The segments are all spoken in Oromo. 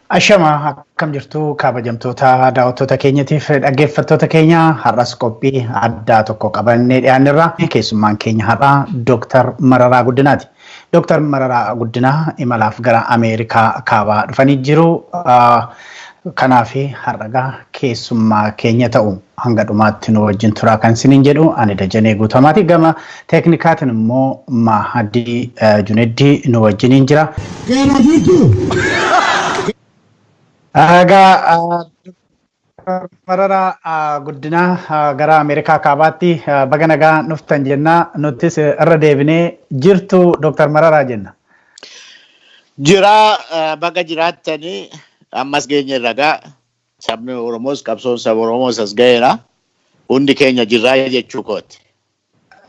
Ashama, akkam jirtu kabajamtoota daawwattoota keenyatiif dhaggeeffattoota keenya? Har'as qophii addaa tokko qabannee dhiyaanirra. Keessummaan keenya har'aa Dooktar Mararaa Guddinaati. Dooktar Mararaa Guddinaa imalaaf gara Ameerikaa kaabaa dhufanii jiru. Kanaaf har'agaa keessummaa keenya ta'u hanga dhumaatti nu wajjin turaa kan isiniin jedhu ani Dajanee Guutamaati. Gama teeknikaatiin immoo Mahadii Juneddii nu wajjiniin jira. Qeerroo jirtu. Egaa, Mararaa Guddinaa, gara Ameerikaa kaabaatti baga nagaa dhuftan jenna. Nutis irra deebinee jirtu Dooktar Mararaa jenna. Jiraa, baga jiraattanii. Ammas geenye ragaa sabni Oromoos, qabsoon saba Oromoos as ga'eera. Hundi keenya jirraa jechuu kooti.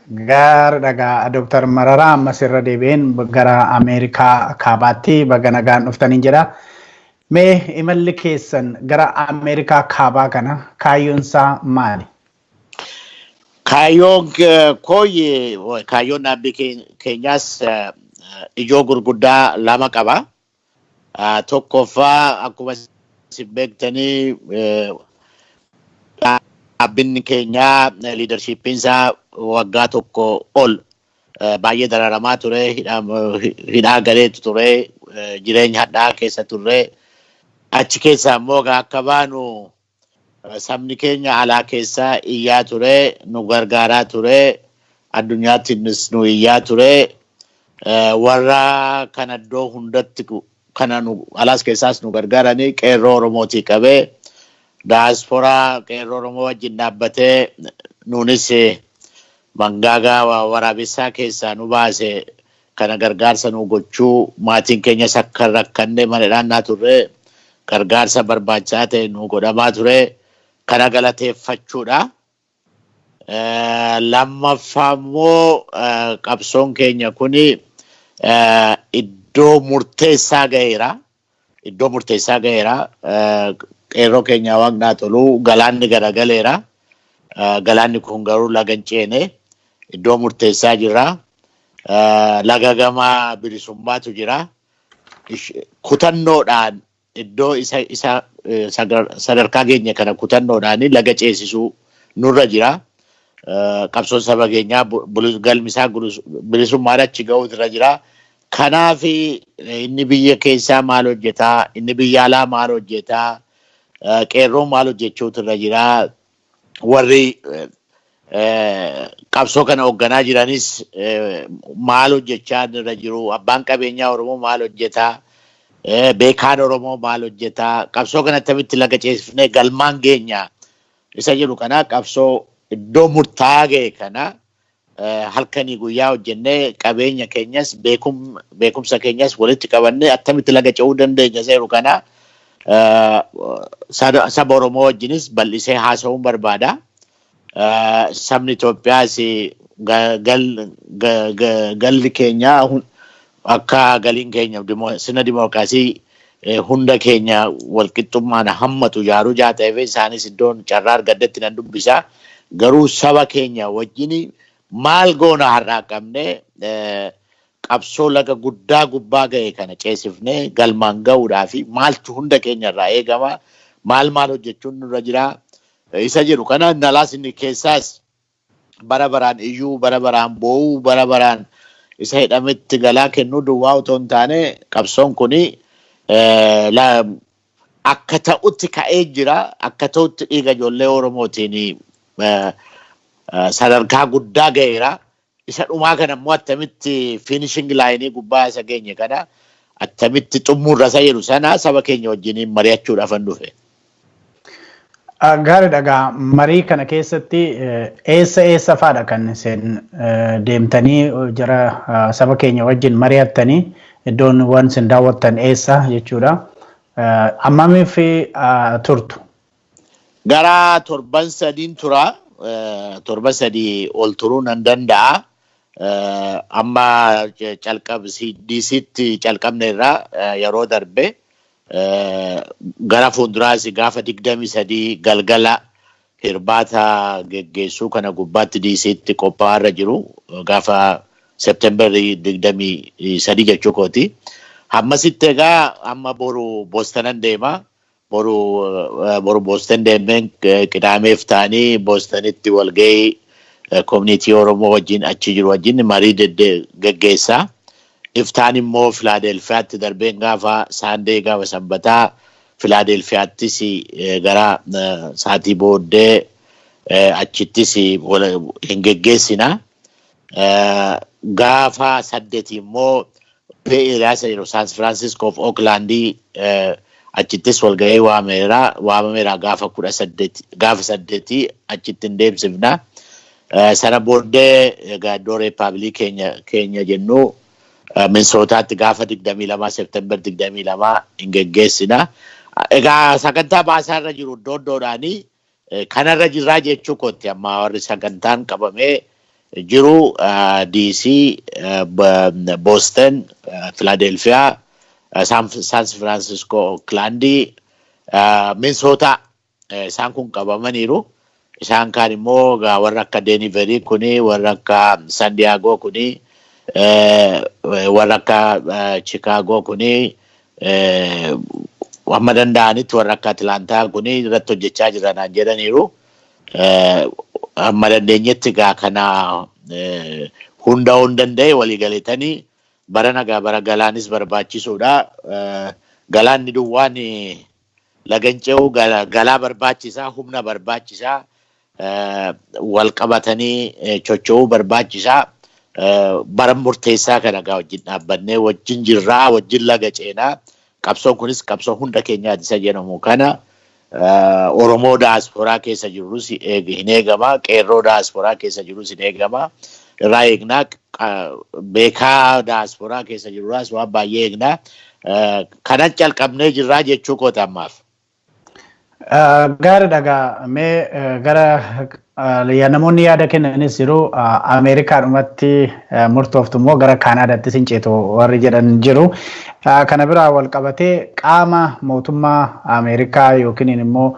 Gaara dhagaa, Dooktar Mararaa, ammas irra deebi'een gara Ameerikaa kaabaatti baga nagaan dhuftaniin jedha. Mee imalli keessan gara Ameerikaa kaabaa kana kaayyoon isaa maali? Kaayyoon kooyye, kaayyoon dhaabbii keenyaas ijoo gurguddaa lama qaba. Tokkoffaa, akkuma isin beektanii, dhaabbinni keenyaa leadershipiin isaa waggaa 1 ol baay'ee dararamaa ture, hidhaa galeetu ture, jireenya hadhaa keessa turre. Achi keessaa immoo akka baanu sabni keenya alaa keessaa iyyaa ture, nu gargaaraa ture, addunyaattis nu iyyaa ture. Warra kana iddoo hundatti kana nu alaas keessaas nu gargaaranii, qeerroo Oromootii qabee daasporaa qeerroo Oromoo wajjin dhaabbatee nuunis mangaagaa waraabessaa keessaa nu baase kana gargaarsa nu gochuu, maatiin keenyas akka hin rakkanne mana hidhaannaa turre gargaarsa barbaachisaa ta'e nu godhamaa ture kana galateeffachuudha. Lammaffaa immoo, qabsoon keenya kuni iddoo murteessaa ga'eera. Iddoo murteessaa ga'eera. Qeerroo keenya waaqnaa tolu, galaanni garagaleera. Galaanni kun garuu laga hin ceene, iddoo murteessaa jira. Laga gamaa bilisummaatu jira. Kutannoodhaan iddoo isa sadarkaa keenya kana kutannoodhaan laga ceesisuu nurra jira. Qabsoon saba keenyaa galmisaa bilisummaan achi ga'uutu irra jira. Kanaaf inni biyya keessaa maal hojjetaa? Inni biyya alaa maal hojjetaa? Qeerroon maal hojjechuutu irra jira? Warri qabsoo kana hoogganaa jiranis maal hojjechaa irra jiru? Abbaan qabeenyaa Oromoo maal hojjetaa? Beekaan Oromoo maal hojjetaa? Qabsoo kana akkamitti laga ceesifnee galmaan geenya? Isa jedhu kana, qabsoo iddoo murtaa'aa ga'e kana halkanii guyyaa hojjennee, qabeenya keenyas beekumsa keenyas walitti qabannee akkamitti laga ce'uu dandeenya isa jedhu kana saba Oromoo wajjinis bal'isee haasa'uun barbaada. Sabni Itoophiyaas galli keenya akka galiin keenya sirna dimookiraasii hunda keenya walqixxummaan hammatu ijaaruu jaa ta'eef isaanis iddoon carraa argaddetti nan dubbisa. Garuu saba keenya wajjin maal goona har'aa qabne, qabsoo laga guddaa gubbaa ga'e kana ceesifnee galmaan ga'uudhaa fi maaltu hunda keenya irraa eegama, maal maal hojjechuun nurra jira isa jedhu kana, nalaas inni keessaas bara baraan iyyuu, bara baraan boo'uu, bara baraan isa hidhametti galaa kennuu duwwaa otoo hin taane, qabsoon kuni akka ta'utti ka'ee jira, akka ta'utti dhiiga ijoollee Oromootiin sadarkaa guddaa ga'eera. Isa dhumaa kana immoo attamitti finishing line gubbaa isa geenye kana attamitti xumurra isa jedhu sana saba keenya wajjiniin mari'achuudhaaf an dhufe. Gaariidha, egaa marii kana keessatti eessa eessa fa'aadha kan isin deemtanii jara saba keenya wajjin mari'attanii? Iddoon waan isin daawwattan eessa jechuudha? Ammamiif turtu? Gara torban 3n tura. Torban 3 ol turuu nan danda'a. Amma calqab DCtti calqabne irraa yeroo darbe gara fuulduraas gaafa 23 galgala hirbaata geggeessuu kana gubbaatti DCtti qophaa'arra jiru, gaafa September 23 jechuu kooti. Hammasitti egaa amma boru Boostonan deema. Boru Booston deemeen qidaameef ta'anii Boostonitti walgahii community Oromoo wajjin achi jiru wajjin marii geggeessaa. Iftaan immoo Filaadelfiyaatti darbeen gaafa Sunday, gaafa Sanbataa, Filaadelfiyaattis gara sa'aatii booddee achittis hin geggeessina. Gaafa 8 immoo Bay Area jedhu, San Francisco fi Oaklandii, achittis walgahii waamameera, gaafa 18, gaafa 8 achitti hin deemsifna. Sana booddee egaa iddoo Republic keenya jennu Minisootaatti gaafa 22, September 22 hin geggeessina. Egaa sagantaa baasaa irra jiru iddoo iddoodhaanii kanarra jirraa jechuu kooti. Amma warri sagantaan qabamee jiru DC, Boston, Philadelphia, San Francisco, Oakland, Minnesota isaan kun qabamaniiru. Isaan kaan immoo warra akka Denverii kuni, warra akka San Diego kuni, warra akka Chicago kuni, hamma danda'anitti warra akka Atlantaa kuni irratti hojjechaa jiran jedhaniiru. Hamma dandeenyetti egaa kana hunda hin danda'e walii galetanii bara nagaa bara galaanis barbaachisuudha. Galaanni duwwaan lagan ce'uu, galaa barbaachisaa, humna barbaachisaa, wal qabatanii socho'uu barbaachisaa. Bara murteessaa kana egaa wajjin dhaabbannee wajjin jirraa, wajjin laga ceenaa. Qabsoon kunis qabsoo hunda keenyaati isa jedhamu kana Oromoo daasporaa keessa jirus hin eegama. Qeerroo daasporaa keessa jirus hin eegama. Irraa eegnaa, beekaa daasporaa keessa jirus waan baay'ee eegnaa. Kanan calqabnee jirraa jechuu koota ammaaf. Gaariidha egaa, mee gara namoonni yaada kennanis jiru, Ameerikaadhumatti murtooftu immoo gara Kaanaadaattis hin ceetu warri jedhan jiru. Kana biraa wal qabatee qaama mootummaa Ameerikaa yookiin immoo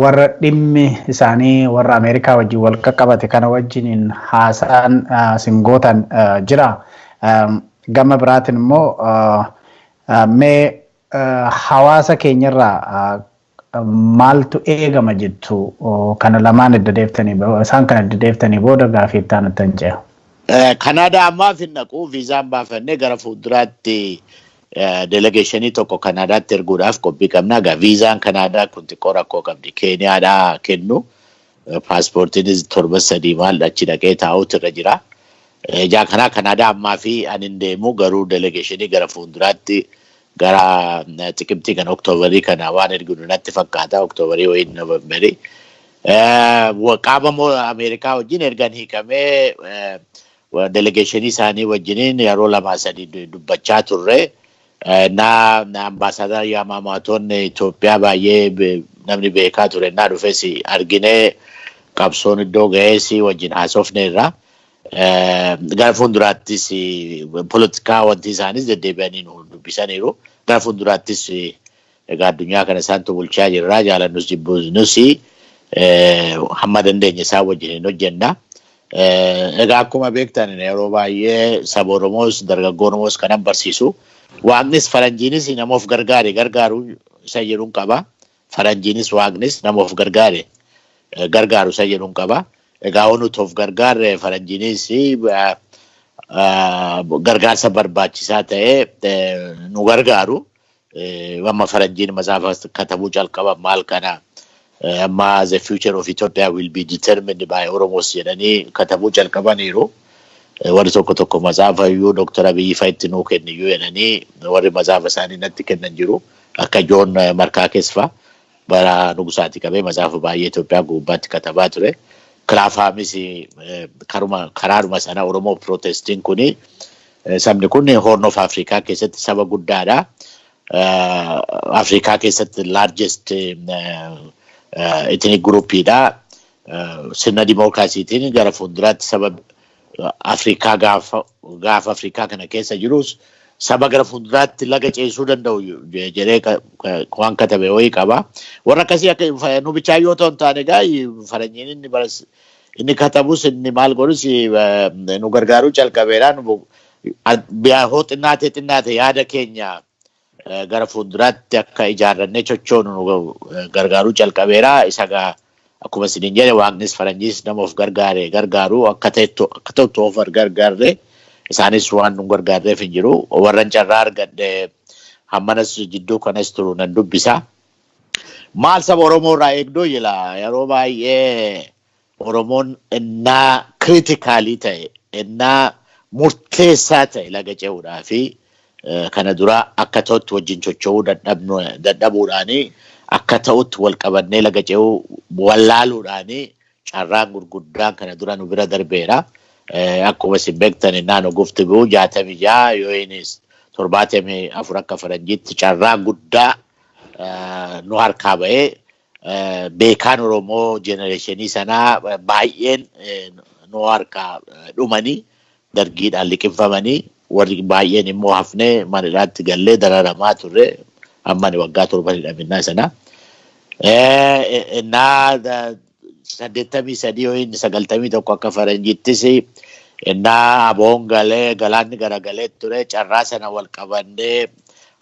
warra dhimmi isaanii warra Ameerikaa wajjin wal qaqqabate kana wajjin haasa'an singootan jira. Gama biraatiin immoo mee hawaasa keenyarraa maaltu eegama jettu? Kana lamaan edda deeftanii, isaan kana edda deeftanii booda gaafii itti aanutti hin ce'a. Kanaadaa ammaaf hin dhaqu, viizaan baafannee gara fuulduraatti delegation tokko Kanaadaatti erguudhaaf qophii qabna. Egaa viizaan Kanaadaa kun xiqqoo rakkoo qabdi. Keeniyaadhaa kennu. Paaspoortiinis torba 3 maal achi dhaqee taa'utu irra jira. Ijaa kanaa Kanaadaa ammaa fi ani hin deemu, garuu delegation gara fuulduraatti gara xiqimtii kana, Oktoobarii kana waan erginu natti fakkaata. Oktoobarii wayiin Noovembarii. Qaama Ameerikaa wajjin ergan hiikamee delegation isaanii wajjiniin yeroo lama sadii dubbachaa turre. Na ambaasaadar Yaamaamaatoon Itoophiyaa baay'ee namni beekaa ture naa dhufes arginee, qabsoon iddoo ga'ees wajjin haasofneerra. Gara fuulduraattis poolitikaa wanti isaanis deddeebi'anii nu dubbisaniiru. Gara fuulduraattis egaa addunyaa kana isaantu bulchaa jirra, jaalannus jibbinus hamma dandeenye isaan wajjin hin hojjenna. Egaa akkuma beektan yeroo baay'ee saba Oromoos dargaggoo Oromoos kanan barsiisu. Waaqnis faranjiinis nama of gargaare gargaaru isa jedhuun qaba. Faranjiinis waaqnis nama of gargaare gargaaru isa jedhuun qaba. Egaa yoo nuti of gargaarre faranjiinis gargaarsa barbaachisaa ta'e nu gargaaru. Amma faranjiin matsaafa katabuu calqaban maal kana, amma "The future of Ethiopia will be determined by Oromos" jedhanii katabuu calqabaniiru. Warri tokko tokko matsaafa iyyuu Dr. Abiyyi fa'a itti nuu kenniyyuu jedhanii warri matsaafa isaanii natti kennan jiru. Akka Joon Markaakes fa'a bara Nugusaatii qabee matsaafa baay'ee Itoophiyaa gubbaatti katabaa ture. Kiraafamis karaadhuma sana Oromoo protestiin kuni, sabni kun Horn of Africa keessatti saba guddaadha. Afrikaa keessatti largest ethnic groupiidha. Sirna dimookiraasiitiin gara fuulduraatti saba Afrikaa gaafa Afrikaa kana keessa jirus saba gara fuulduraatti laga ceesisuu danda'u jedhee waan katabe wayii qaba. Warra akkasii akka nu bichaa yoo ta'u hin taane, egaa faranjiin inni baras inni katabus inni maal godhus nu gargaaruu calqabeera. Hoo xinnaate xinnaate yaada keenya gara fuulduraatti akka ijaarrannee sochoonu nu gargaaruu jalqabeera. Isa gaa akkuma isiniin jedhe, waaqnis faranjiis nama of gargaare gargaaru. Akka ta'utti of gargaarre, isaanis waan nu gargaarreef hin jiru. Warran carraa argadhe hammanas jidduu kanas turu nan dubbisa. Maal saba Oromoo irraa eegduu jira? Yeroo baay'ee Oromoon innaa critical ta'e, innaa murteessaa ta'e laga ce'uudhaa fi kana dura akka ta'utti wajjin socho'uu dadhabuudhaanii, akka ta'utti wal qabannee laga ce'uu wallaaluudhaanii carraan gurguddaan kana dura nu bira darbeera. Akkuma isin beektan, innaan ogufti bu'u 66 yoo inni 74 akka faranjiitti carraan guddaa nu harkaa ba'ee, beekaan Oromoo generation sanaa baay'een nu harkaa dhumanii, dargiidhaan liqinfamanii, warri baay'een immoo hafnee manidhaatti gallee dararamaa turre. Amma ani waggaa 7 hidhaminnaa sana. Innaa 83 yoo inni 91 akka faranjiittis, innaa aboon galee galaanni garagalee ture, carraa sana wal qabannee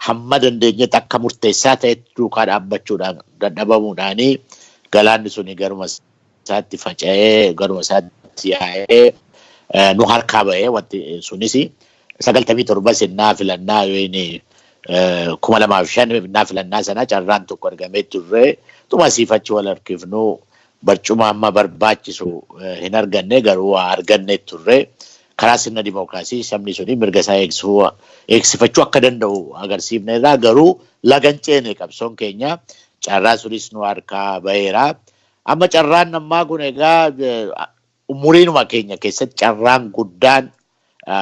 hamma dandeenyetti akka murteessaa ta'etti duukaa dhaabbachuudhaan dadhabamuudhaanii galaanni suni garuma isaatti faca'ee, garuma isaatti yaa'ee nu harkaa ba'ee. Wanti sunis 97s innaa filannaa yoo inni 2005 innaa filannaa sana carraan tokko argamee turre, xuma siifachi wal harkifnu barcuma amma barbaachisu hin arganne, garuu waa arganne turre. Karaa sirna dimookiraasii sabni suni mirga isaa eegsifachuu akka danda'u agarsiifne irraa garuu lagan ceene qabsoon keenya, carraa sunis nu harkaa ba'eera. Amma carraan ammaa kun egaa umuriinuma keenya keessatti carraan guddaan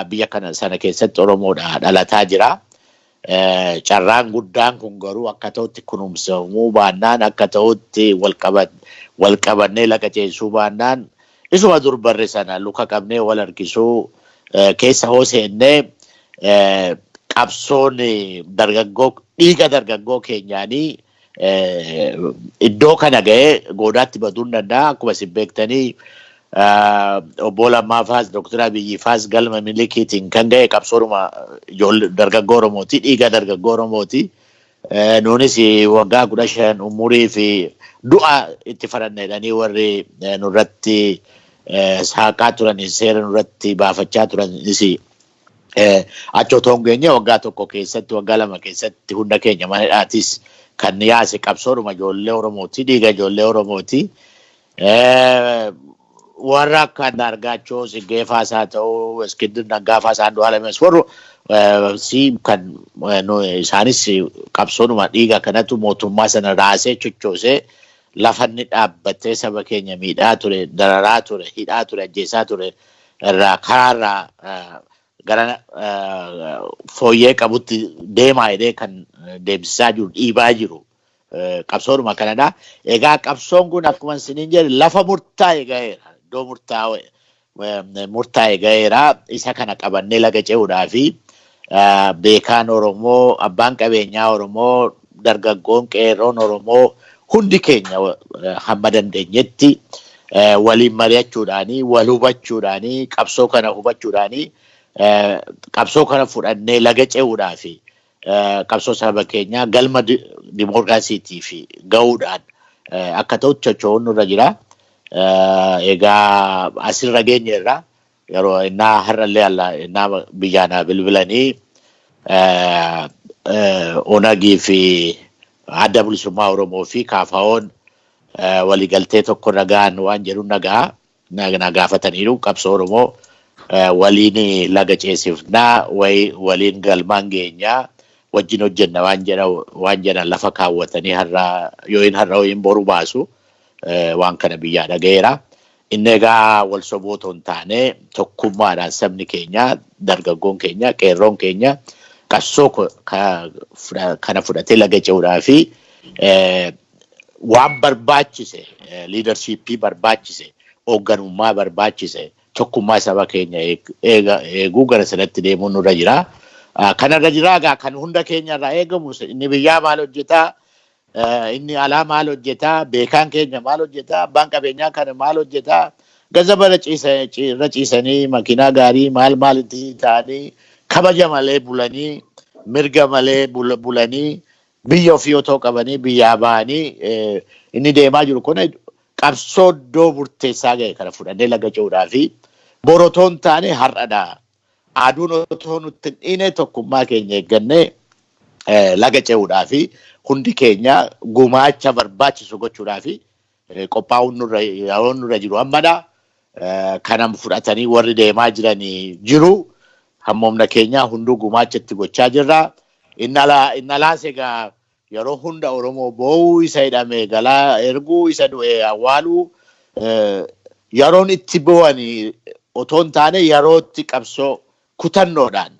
biyya kana sana keessatti Oromoodha dhalataa jira. Carraan guddaan kun garuu akka ta'utti kunuunsamuu baannaan, akka ta'utti wal qabannee laga ceesisuu baannaan, isuma dur barre sana luka qabnee wal harkisuu keessa hoo seennee, qabsoon dargaggoo dhiiga dargaggoo keenyaanii iddoo kana ga'ee goodaatti baduu hin danda'a. Akkuma isin beektanii, obbo Lammaa faas Dooktar Abiyyi faas galma Minilikiitiin kan ga'e qabsoodhuma dargaggoo Oromooti, dhiiga dargaggoo Oromooti. Nuunis waggaa 15 umurii fi du'a itti faranneedhanii warri nurratti saaqaa turan, seera nurratti baafachaa turanis, achi otoo hin geenye waggaa 1 keessatti, waggaa 2 keessatti hunda keenya mana hidhaatis kan yaase qabsoodhuma ijoollee Oromooti, dhiiga ijoollee Oromooti. Warra akka Andaargaachoo Tsiggeefaas haa ta'u, Iskindir Naggaafaas, Andu'aalames, warra si kan isaanis qabsoodhuma dhiiga kanatu mootummaa sana raasee chochoosee lafa inni dhaabbatee saba keenya miidhaa ture, dararaa ture, hidhaa ture, ajjeesaa ture irraa karaarraa gara fooyyee qabutti deemaa jedhee kan deemsisaa jiru, dhiibaa jiru qabsoodhuma kanadha. Egaa qabsoon kun akkuma isiniin jedhe lafa murtaa'e ga'eera. Iddoo murtaa'e ga'eera. Isa kana qabannee laga ce'uudhaa fi beekaan Oromoo, abbaan qabeenyaa Oromoo, dargaggoon qeerroon Oromoo hundi keenya hamma dandeenyetti waliin mari'achuudhaanii, wal hubachuudhaanii, qabsoo kana hubachuudhaanii, qabsoo kana fudhannee laga ce'uudhaa fi qabsoo saba keenyaa galma dimookiraasiitii fi ga'uudhaan akka ta'utti socho'uun nurra jira. Egaa asirra geenyeerra. Yeroo innaa har'allee innaa biyyaanaa bilbilanii Onagii fi Adda Bilisummaa Oromoo fi KFO'n waliigaltee tokko nagaan waan jedhu nagaa na gaafataniiru. Qabsoo Oromoo waliin laga ceesifnaa, waliin galmaan geenyaa, wajjin hojjenna waan jedhan lafa kaawwatanii har'a yoo hin har'a hin boru baasu waan kana biyyaa dhaga'eera. Inni egaa wal soboo otoo hin taane tokkummaadhaan sabni keenya, dargaggoon keenya, qeerroon keenya qabsoo kana fudhatee laga ce'uudhaa fi waan barbaachise, leadership barbaachise, hoogganummaa barbaachise, tokkummaa saba keenya eeguu gara sanatti deemuun nurra jira. Kanarra jira. Egaa kan hunda keenya irraa eegamu, inni biyyaa maal hojjetaa, inni alaa maal hojjetaa, beekaan keenya maal hojjetaa, abbaan qabeenyaa kana maal hojjetaa, gazaba irra ciisanii makiinaa gaarii maal maal itti ta'anii Kabaja malee bulanii, mirga malee bulanii, biyya ofii otoo qabanii biyyaa bahanii inni deemaa jiru kun qabsoo iddoo murteessaa ga'e kana fudhannee laga ce'uudhaa fi borotoo hin taane har'adha. Aduun otoo nutti hin dhiine tokkummaa keenya eeggannee laga ce'uudhaa fi hundi keenya gumaacha barbaachisu gochuudhaa fi qophaa'uun nurra yeroon nurra jiru ammadha. Kana fudhatanii warri deemaa jiranii jiru. Hamma humna keenyaa hunduu gumaacha itti gochaa jirra. Inni alaas egaa yeroo hunda Oromoo boo'uu, isa hidhame galaa erguu, isa du'e awwaaluu, yeroon itti bo'anii otoo hin taane yeroo itti qabsoo kutannoodhaan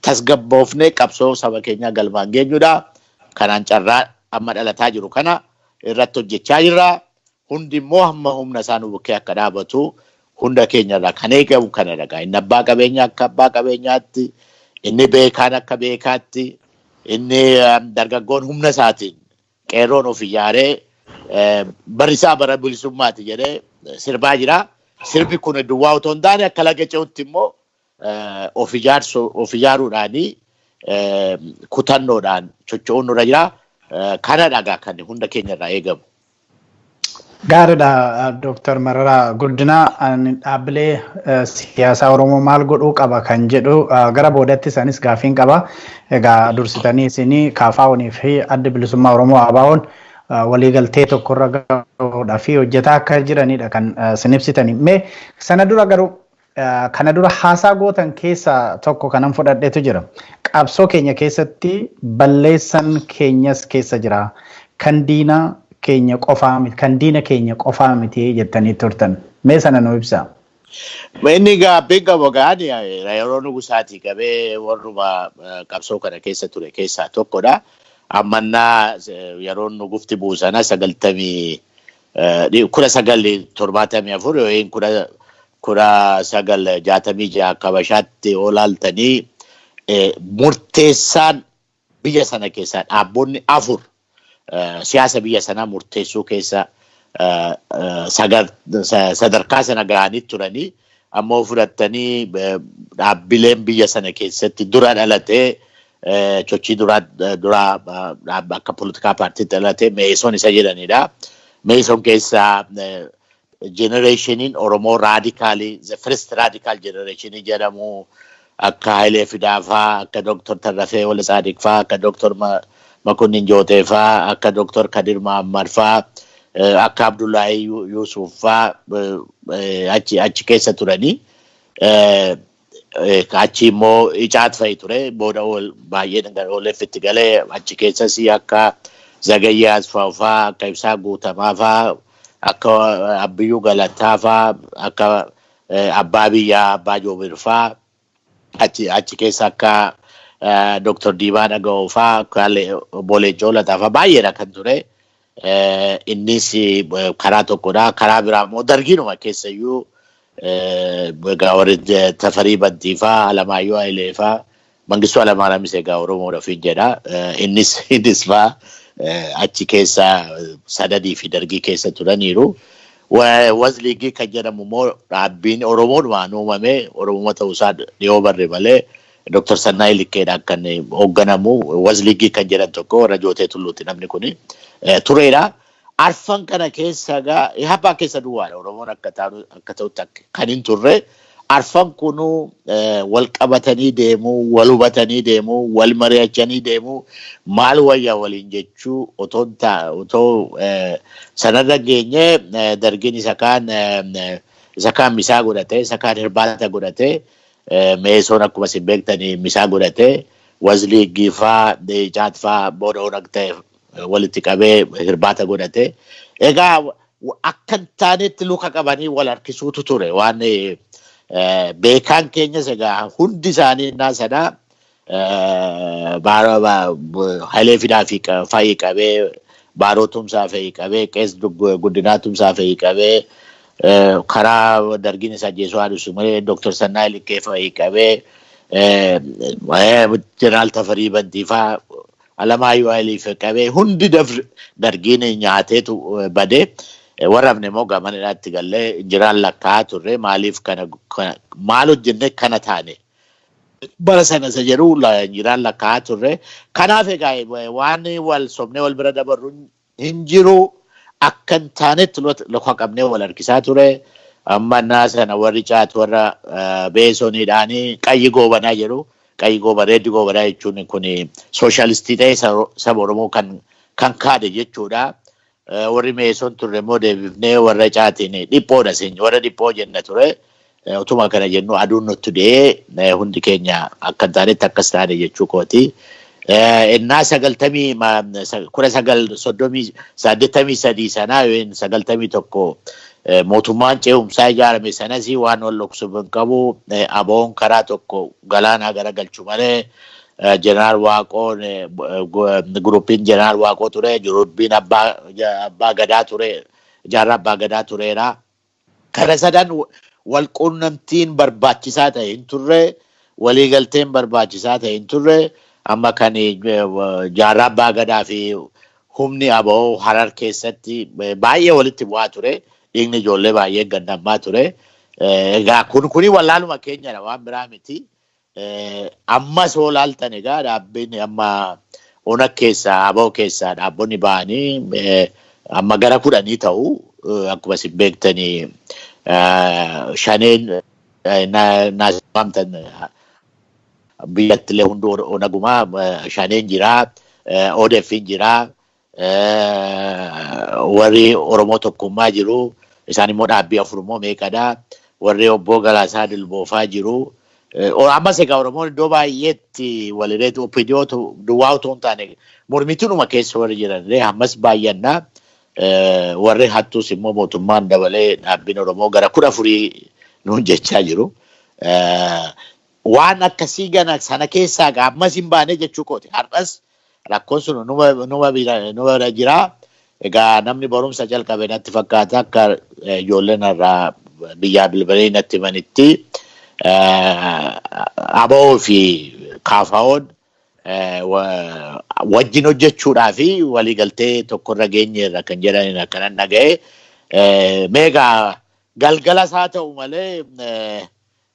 tasgabboofnee qabsoo saba keenyaa galmaan geenyudha. Kanaan carraa amma dhalataa jiru kana irratti hojjechaa jirra. Hundi immoo hamma humna isaa nu bukkee akka dhaabatu hunda keenyarraa kan eegamu kana dhagaa. Inni abbaa qabeenyaa akka abbaa qabeenyaatti, inni beekaan akka beekaatti, inni dargaggoon humna isaatiin qeerroon of ijaaree barisaa bara bilisummaati jedhee sirbaa jira. Sirbi kun duwwaa otoo hin taane akka laga ce'utti immoo of ijaaruudhaanii kutannoodhaan socho'uun nurra jira. Kana dhagaa kan hunda keenyarraa eegamu. Gaariidha, Dooktar Mararaa Guddinaa. Dhaabbilee siyaasaa Oromoo maal godhuu qaba kan jedhu gara boodatti isaanis gaaffiin qaba. Egaa dursitanii isinii KFO'nii fi Adda Bilisummaa Oromoo ABO'n waliigaltee tokkorra gahuudhaa fi hojjetaa akka jiranidha kan isin ibsitanii. Mee sana dura garuu kana dura haasaa gootan keessaa tokko kanan fudhadheetu jira. Qabsoo keenya keessatti balleessan keenyas keessa jira. Kan diinaa keenya qofaa miti, kan diina keenya qofaa miti jettanii turtan. Mee sana nu ibsaa. Inni gaabbiin qabu gaani yeroo nugusaatii qabee warruma qabsoo kana keessa ture keessaa tokkodha. Ammannaa yeroo nugufti buusana 1974 yookiin 1966 Habashaatti olaaltanii murteessaan biyya sana keessaa dhaabboonni afur siyaasa biyya sanaa murteessuu keessa sadarkaa sana ga'anii turanii, ammoo fudhattanii dhaabbileen biyya sana keessatti dura dhalatee, sochii duraa duraa akka politikaa paartiitti dhalatee Meeson isa jedhanidha. Meeson keessaa generationiin Oromoo raadikaalii, the first radical generation jedhamu, akka Hayilee Fidaa faa, akka Dr. Tarrafee Walasaadiq faa, akka Dr. Makunnin Jootee faa, akka Dr. Kadir Mahammad faa, akka Abdullahi Yusuf faa achi keessa turanii. Achi immoo Icaat fa'i ture, booda baay'een OLF itti galee. Achi keessas akka Zagayyee Asfaaw faa, akka Ibsaa Guutamaa faa, akka Abbiyyuu Galataa faa, akka Abbaa Biyyaa Abbaa Joobir faa, achi keessa akka Dr. Diimaa Dhaga'oo faa, akka Obbo Leencoo Lataa faa baay'eedha kan ture. Innis karaa tokkodha. Karaa biraa immoo dargiinuma keessayyuu egaa warri Tafarii Bantii faa, Alamaayyoo Hayilee faa, Mangistuu Alamaaraamis egaa Oromoodha ofiin jedha. Innis faa achi keessa sadadii fi dargii keessa turaniiru. Wazliigii kan jedhamu immoo dhaabbiin Oromoodhumaan uumame, Oromuma ta'uusaa dhiyoo barre malee, Dr. Sannaayii Likkeedhaan kan hoogganamu Wazliigii kan jedhan tokko warra Jootee Tulluuti namni kuni tureedha. Arfan kana keessa egaa Ihappaa keessa duwwaadha Oromoon akka ta'utti kan hin turre. Arfan kunuu wal qabatanii deemuu, wal hubatanii deemuu, wal mari'achanii deemuu, maal wayyaa waliin jechuu otoo sanarra geenye, dargiin isa kaan misaa godhate, isa kaan hirbaata godhate, Meesoon akkuma isin beektanii misaa godhate, Wazliigii faa, Icaat faa booda Onag ta'e walitti qabee hirbaata godhate. Egaa akka hin taanetti luka qabanii wal harkisuutu ture waan beekaan keenyas egaa hundi isaanii innaa sana Hayilee Fidaa fi fa'ii qabee, Baaroo Tumsaa fa'ii qabee, Qees Guddinaa Tumsaa fa'ii qabee, karaa dargiin isa ajjeesuu haadhisu malee Dr. Sannaayii Likkee fa'ii qabee, Jeneraal Tafarii Bantii fa'aa, Alamaayyoo Hayilee fa'ii qabee, hundi dargiin nyaateetu badee. Warra hafne immoo gamanidhaatti gallee jiraan lakkaa'aa turre. Maaliif kana, maal hojjenne kana taane? Bara sana isa jedhu jiraan lakkaa'aa turre. Kanaaf egaa waan wal sobnee wal bira dabarru hin jiru. Akka hin taanetti loka qabnee wal harkisaa ture. Amma naa sana warri caatu warra beesoniidhaanii qayyi goobanaa jedhu. Qayyi goobanaa, reeddi goobanaa jechuun kun sooshaalistii ta'ee saba Oromoo kan kaade jechuudha. Warri meeson turre immoo deebifnee warra caatiin dhiphoodha siin warra dhiphoo jenna ture. Utuma kana jennu aduun nutti dhi'ee hundi keenya akka hin taanetti akkas taane jechuu kooti. Innaa 1983 sanaa yookiin 91 mootummaan ce'umsaa ijaarame sanas waan wal dhoksu hin qabu. Aboon karaa tokko galaanaa garagalchu malee Jeneraal Waaqoon, guruppiin Jeneraal Waaqoo ture, guruppiin Abbaa Gadaa ture, Jaarraa Abbaa Gadaa tureera. Kana sadan wal quunnamtiin barbaachisaa ta'e hin turre, waliigalteen barbaachisaa ta'e hin turre. Amma kan Jaarraa Abbaa Gadaa fi humni ABO Harar keessatti baay'ee walitti bu'aa ture. Dhiigni ijoollee baay'ee gannammaa ture. Egaa kun kuni wallaaluma keenyadha, waan biraa miti. Ammas hoo laaltan egaa dhaabbiin amma ONA keessaa, ABO keessaa dhaabbonni ba'anii amma gara 10 ta'u. Akkuma isin beektanii shaneen naasifamtan biyyattillee hunduu onagumaa shaneen jiraa, ODF'n jiraa, warri Oromoo tokkummaa jiru, isaan immoo dhaabbii afur immoo meeqadha, warri obbo Galaasaa Dilboofaa jiru. Ammas egaa Oromoon iddoo baay'eetti walireetu OPDO duwwaa otoo hin taane mormituudhuma keessa warri jiran illee ammas baay'annaa. Warri hattuus immoo mootummaan dabalee dhaabbiin Oromoo gara 14 nuun jechaa jiru. Waan akkasii gana sana keessaa ammas hin baane jechuu kooti. Har'as rakkoon sun numa bira jira. Egaa namni barumsa jalqabe natti fakkaata akka ijoolleen irraa biyyaa bilbilee natti himanitti ABO fi KFO'n wajjin hojjechuudhaa fi waliigaltee tokkorra geenyeerra kan jedhaniin akkanan dhaga'e. Meegaa galgalas haa ta'u malee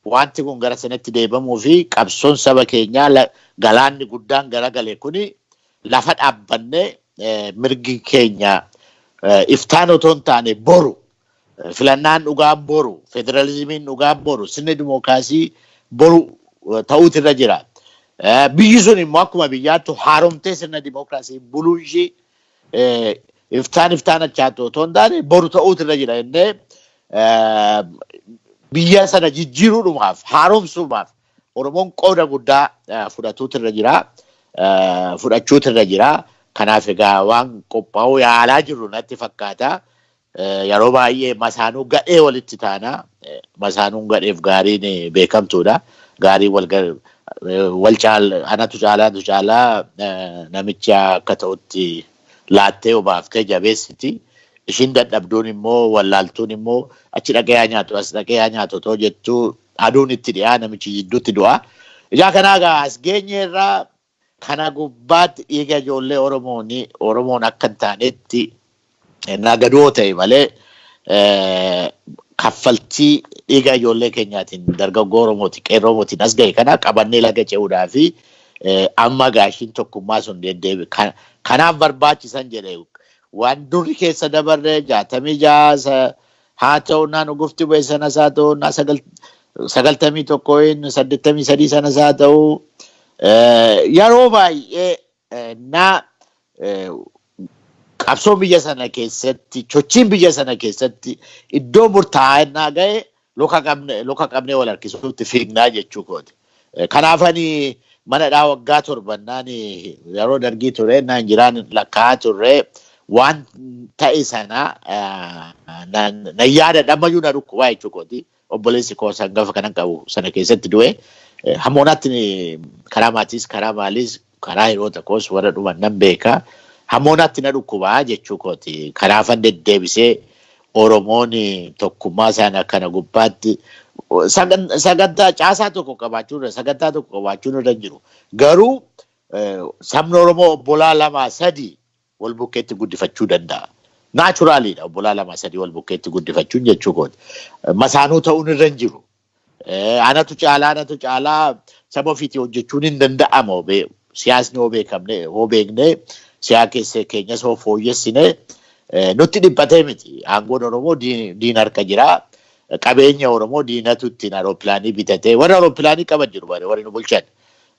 wanti kun gara sanatti deebamuu fi qabsoon saba keenyaa galaanni guddaan garagale kuni lafa dhaabbannee mirgi keenya iftaan otoo hin taane boru filannaan dhugaan boru, federaalizimiin dhugaan boru, sirni dimookiraasii boru ta'uutu irra jira. Biyyi sun immoo akkuma biyyaatti haaromtee sirna dimookiraasii buluun ishii iftaan iftaan achaatu otoo hin taane boru ta'uutu irra jira jennee biyya sana jijjiiruudhumaaf haaromsuudhaaf Oromoon qooda guddaa fudhatuutu irra jira. Fudhachuutu irra jira. Kanaaf egaa waan qophaa'uu yaalaa jirru natti fakkaata. Yeroo baay'ee masaanuu gadhee walitti taana. Masaanuun gadheef gaariin beekamtuudha. Gaarii wal caal anatu caalaatu caalaa namicha akka ta'utti laattee obaaftee jabeessiti. Ishiin dadhabduun immoo wallaaltuun immoo achi dhaqee haa nyaatu as dhaqee haa nyaatu otoo jettuu aduun itti dhiyaa namichi jidduutti du'a. Ijaa kanaa egaa as geenyeerraa kana gubbaatti dhiiga ijoollee Oromoon akka hin taanetti nagadoo ta'e malee kaffaltii dhiiga ijoollee keenyaatiin dargaggoo Oromooti qeerroo Oromootiin as gahe kana qabannee laga ce'uudhaa fi amma gaashiin tokkummaa sun deddeebi. Kanaaf barbaachisan jedhe waan durri keessa dabarre 66 haa ta'u naan gufti bu'e sanas haa ta'u naa 91 83 sanas haa ta'u yeroo baay'ee naa qabsoon biyya sana keessatti sochiin biyya sana keessatti iddoo murtaa'aa naa ga'e loka qabnee wal harkisuutti fiignaa jechuu kooti. Kanaaf ani mana dhaa waggaa torbannaan yeroo dargii ture naan jiraan lakkaa'aa turre waan ta'e sana nan yaadadha ammayyuu na dhukkubaa jechuu kooti. Obboleessi koo sangafa kanan qabu sana keessatti du'e. Hamoonaatti karaa maatiis karaa maaliis karaa hiriyoota koos warra dhuman nan beeka. Hamoonaatti na dhukkubaa jechuu kooti. Kanaafan deddeebisee Oromoon tokkummaa sana kana gubbaatti sagantaa caasaa tokko qabaachuun sagantaa tokko qabaachuun irra jiru. Garuu sabni Oromoo obbolaa lama sadi wal bukkeetti guddifachuu danda'a. Naachuraaliidha obbolaa lama sadi wal bukkeetti guddifachuun jechuu kooti. Masaanuu ta'uun irra hin jiru. Anatu caalaa anatu caalaa saba ofiitii hojjechuun hin danda'amu. Siyaasni hoo beekamne hoo beekne siyaasa keenyas hoo fooyyessine nutti dhiphatee miti. Aangoon Oromoo diina harka jira. Qabeenya Oromoo diinatu ittiin aeropilaanii bitatee warra aeropilaanii qaban jiru warri nu bulchan.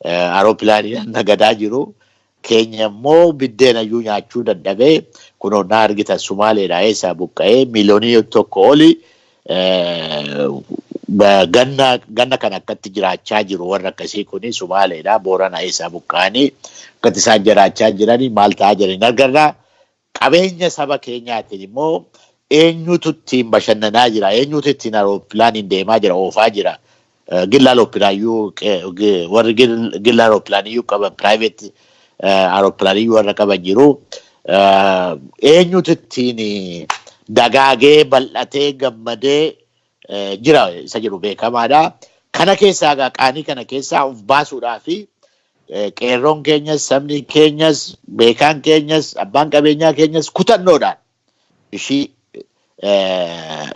Aeropilaanii nagadaa jiru. Keenya immoo biddeena iyyuu nyaachuu dadhabee kunoo na argitan Sumaaleedhaa eessaa buqqa'ee 1 miiliyoonii oli ganna kan akkatti jiraachaa jiru warra akkasii kuni Sumaaleedhaa Booranaa eessaa buqqa'anii akkatti isaan jiraachaa jiranii maal ta'aa jiran argarraa. Qabeenya saba keenyaatiin immoo eenyutu ittiin bashannanaa jira, eenyutu ittiin aeropilaaniin deemaa jira, oofaa jira. Gilla aeropilaaniyyuu warri gilla aeropilaaniyyuu qaban, private aeropilaaniyyuu warra qaban jiru. Eenyutu ittiin dagaagee bal'atee gammadee jira isa jedhu beekamaadha. Kana keessaa egaa qaanii kana keessaa of baasuudhaa fi qeerroon keenyas, sabni keenyas, beekaan keenyas, abbaan qabeenyaa keenyas kutannoodhaan ishii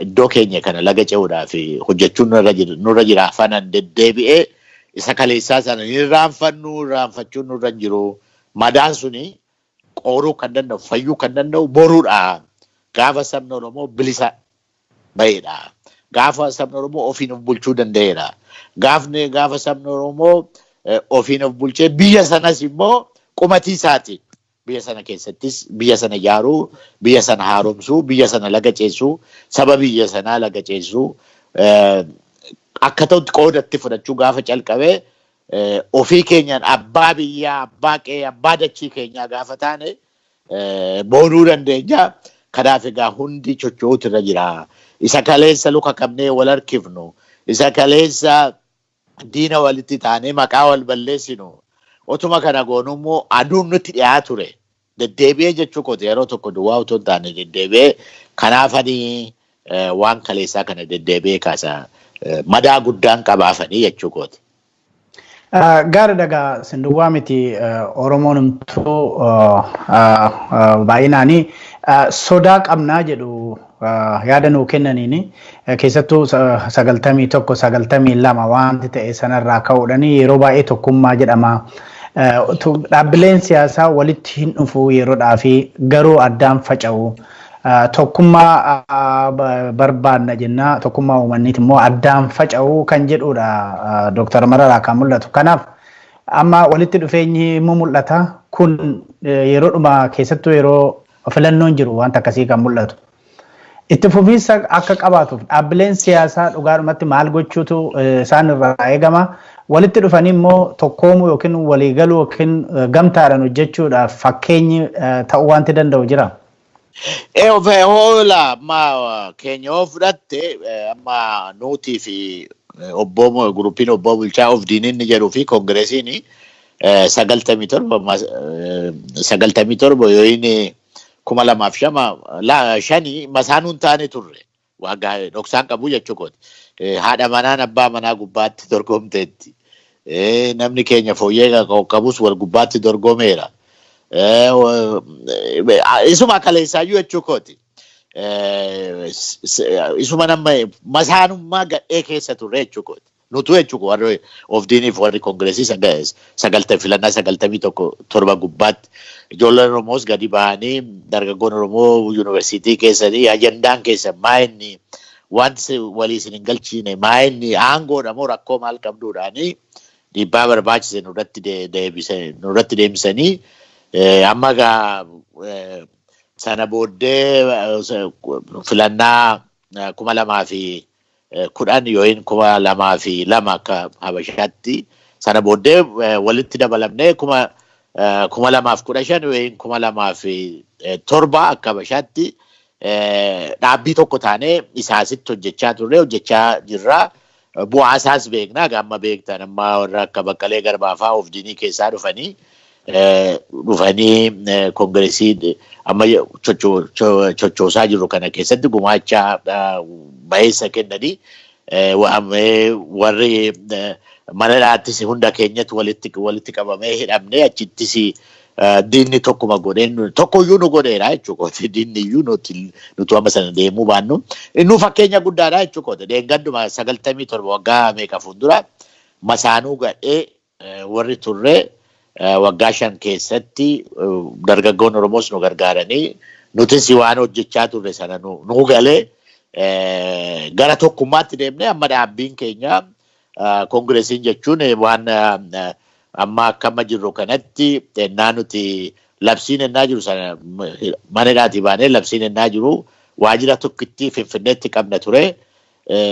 iddoo keenya kana laga ce'uudhaa fi hojjechuun nurra jira. Afanan deddeebi'ee isa kaleessaa sana hin irraanfannu, irraanfachuun nurra hin jiru. Madaan suni qooruu kan danda'u, fayyuu kan danda'u boruudha. Gaafa sabni Oromoo bilisa ba'edha. Gaafa sabni Oromoo ofiin of bulchuu danda'edha. Gaafni gaafa sabni Oromoo ofiin of bulchee biyya sanas immoo qumatii isaatiin biyya sana keessattis biyya sana ijaaruu, biyya sana haaromsuu, biyya sana laga ceesuu, saba biyya sanaa laga ceesuu akka ta'utti qoodatti fudhachuu gaafa calqabee ofii keenyaan abbaa biyyaa, abbaa qe'ee, abbaa dachii keenyaa gaafa taane boonuu dandeenya. Kanaaf egaa hundi socho'uutu irra jira. Isa kaleessa luka qabnee wal harkifnu, isa kaleessa diina walitti taanee maqaa wal balleessinu. Otuma kana goonu immoo aduun nutti dhiyaa ture. Deddeebi'ee jechuu kooti, yeroo tokko duwwaa otoo hin taane deddeebi'ee. Kanaaf ani waan kaleessaa kana deddeebi'ee kaasa, madaa guddaan qabaafanii jechuu kooti. Gaara dhagaa sinduwwaa miti, Oromoon humtuu baay'inaanii sodaa qabnaa jedhu yaada nuu kennaniini, keessattuu 91, 92 wanti ta'e sanarraa ka'uudhaan yeroo baay'ee tokkummaa jedhama. Dhaabbileen siyaasaa walitti hin dhufu yeroodhaa fi garuu addaan faca'u. Tokkummaa barbaanna jenna, tokkummaa uummanniiti immoo addaan faca'u kan jedhudha Dooktar Mararaa kan mul'atu. Kanaaf amma walitti dhufeenyi immoo mul'ata. Kun yeroodhuma keessattuu yeroo filannoon jiru wanta akkasii kan mul'atu. Itti fufiinsa akka qabaatuuf dhaabbileen siyaasaa dhugaadhumatti maal gochuutu isaan irraa eegama? Walitti dhufanii immoo tokkoomuu yookiin waliigaluu yookiin gamtaadhaan hojjechuudhaaf fakkeenyi ta'uu wanti danda'u jira. Ee, hoola amma keenya yoo fudhatte, amma nuutii fi obboo guruppiin obboo bulchaa of diininni jedhuu fi koongireesiin 97 yoo inni 2005 masaanuun taane turre. Waggaa dhoksaan qabu jechuu kooti. Haadha manaan abbaa manaa gubbaatti dorgomteetti. Namni keenya fooyyee qabus wal gubbaatti dorgomeera. Isuma kaleessaayyuu jechuu kooti. Isuma nama masaanummaa gadhee keessa turre jechuu kooti. Nutu jechuu warri of diiniif warri koongireesii sagalta filannaa 91 7 gubbaatti ijoolleen Oromoos gadi ba'anii, dargaggoon Oromoo yuunivarsiitii keessanii ajandaan keessa maa inni, wanti walii isin hin galchine maa inni, aangoodha moo rakkoo maal qabduudhaanii dhiibbaa barbaachise nurratti deemsanii amma gaa sana booddee filannaa 2010 yookiin 2002 akka Habashaatti sana booddee walitti dabalamnee 2015 yookiin 2007 akka Habashaatti dhaabbii tokko taanee isaasitti hojjechaa turre, hojjechaa jirra. Bu'aa isaas beekna. Amma beektan amma warra akka Baqqalee Garbaa fa'aa of diinii keessaa dhufanii koongireesii amma chochoosaa jiru kana keessatti gumaacha baheessa kennanii. Warri mana hidhaattis hunda keenyatti walitti qabamee hidhamnee achittis diinni tokkuma godheen tokkoyyuu nu godheera jechuudha. Diinni iyyuu nuti amma sana deemuu baannu. Inni fakkeenya guddaadha jechuudha. Deeggadduma 97 waggaa meeqa fuuldura masaanuu gadhee warri turre waggaa 5 keessatti dargaggoon Oromoos nu gargaaranii nutis waan hojjechaa turre sana nu galee gara tokkummaatti deemnee amma dhaabbiin keenya koongireesiin jechuun waan amma akka amma jirru kanatti ennaa nuti labsiin ennaa jiru sana mana hidhaatii baanee labsiin ennaa jiru waajjira tokkitti Finfinneetti qabna ture.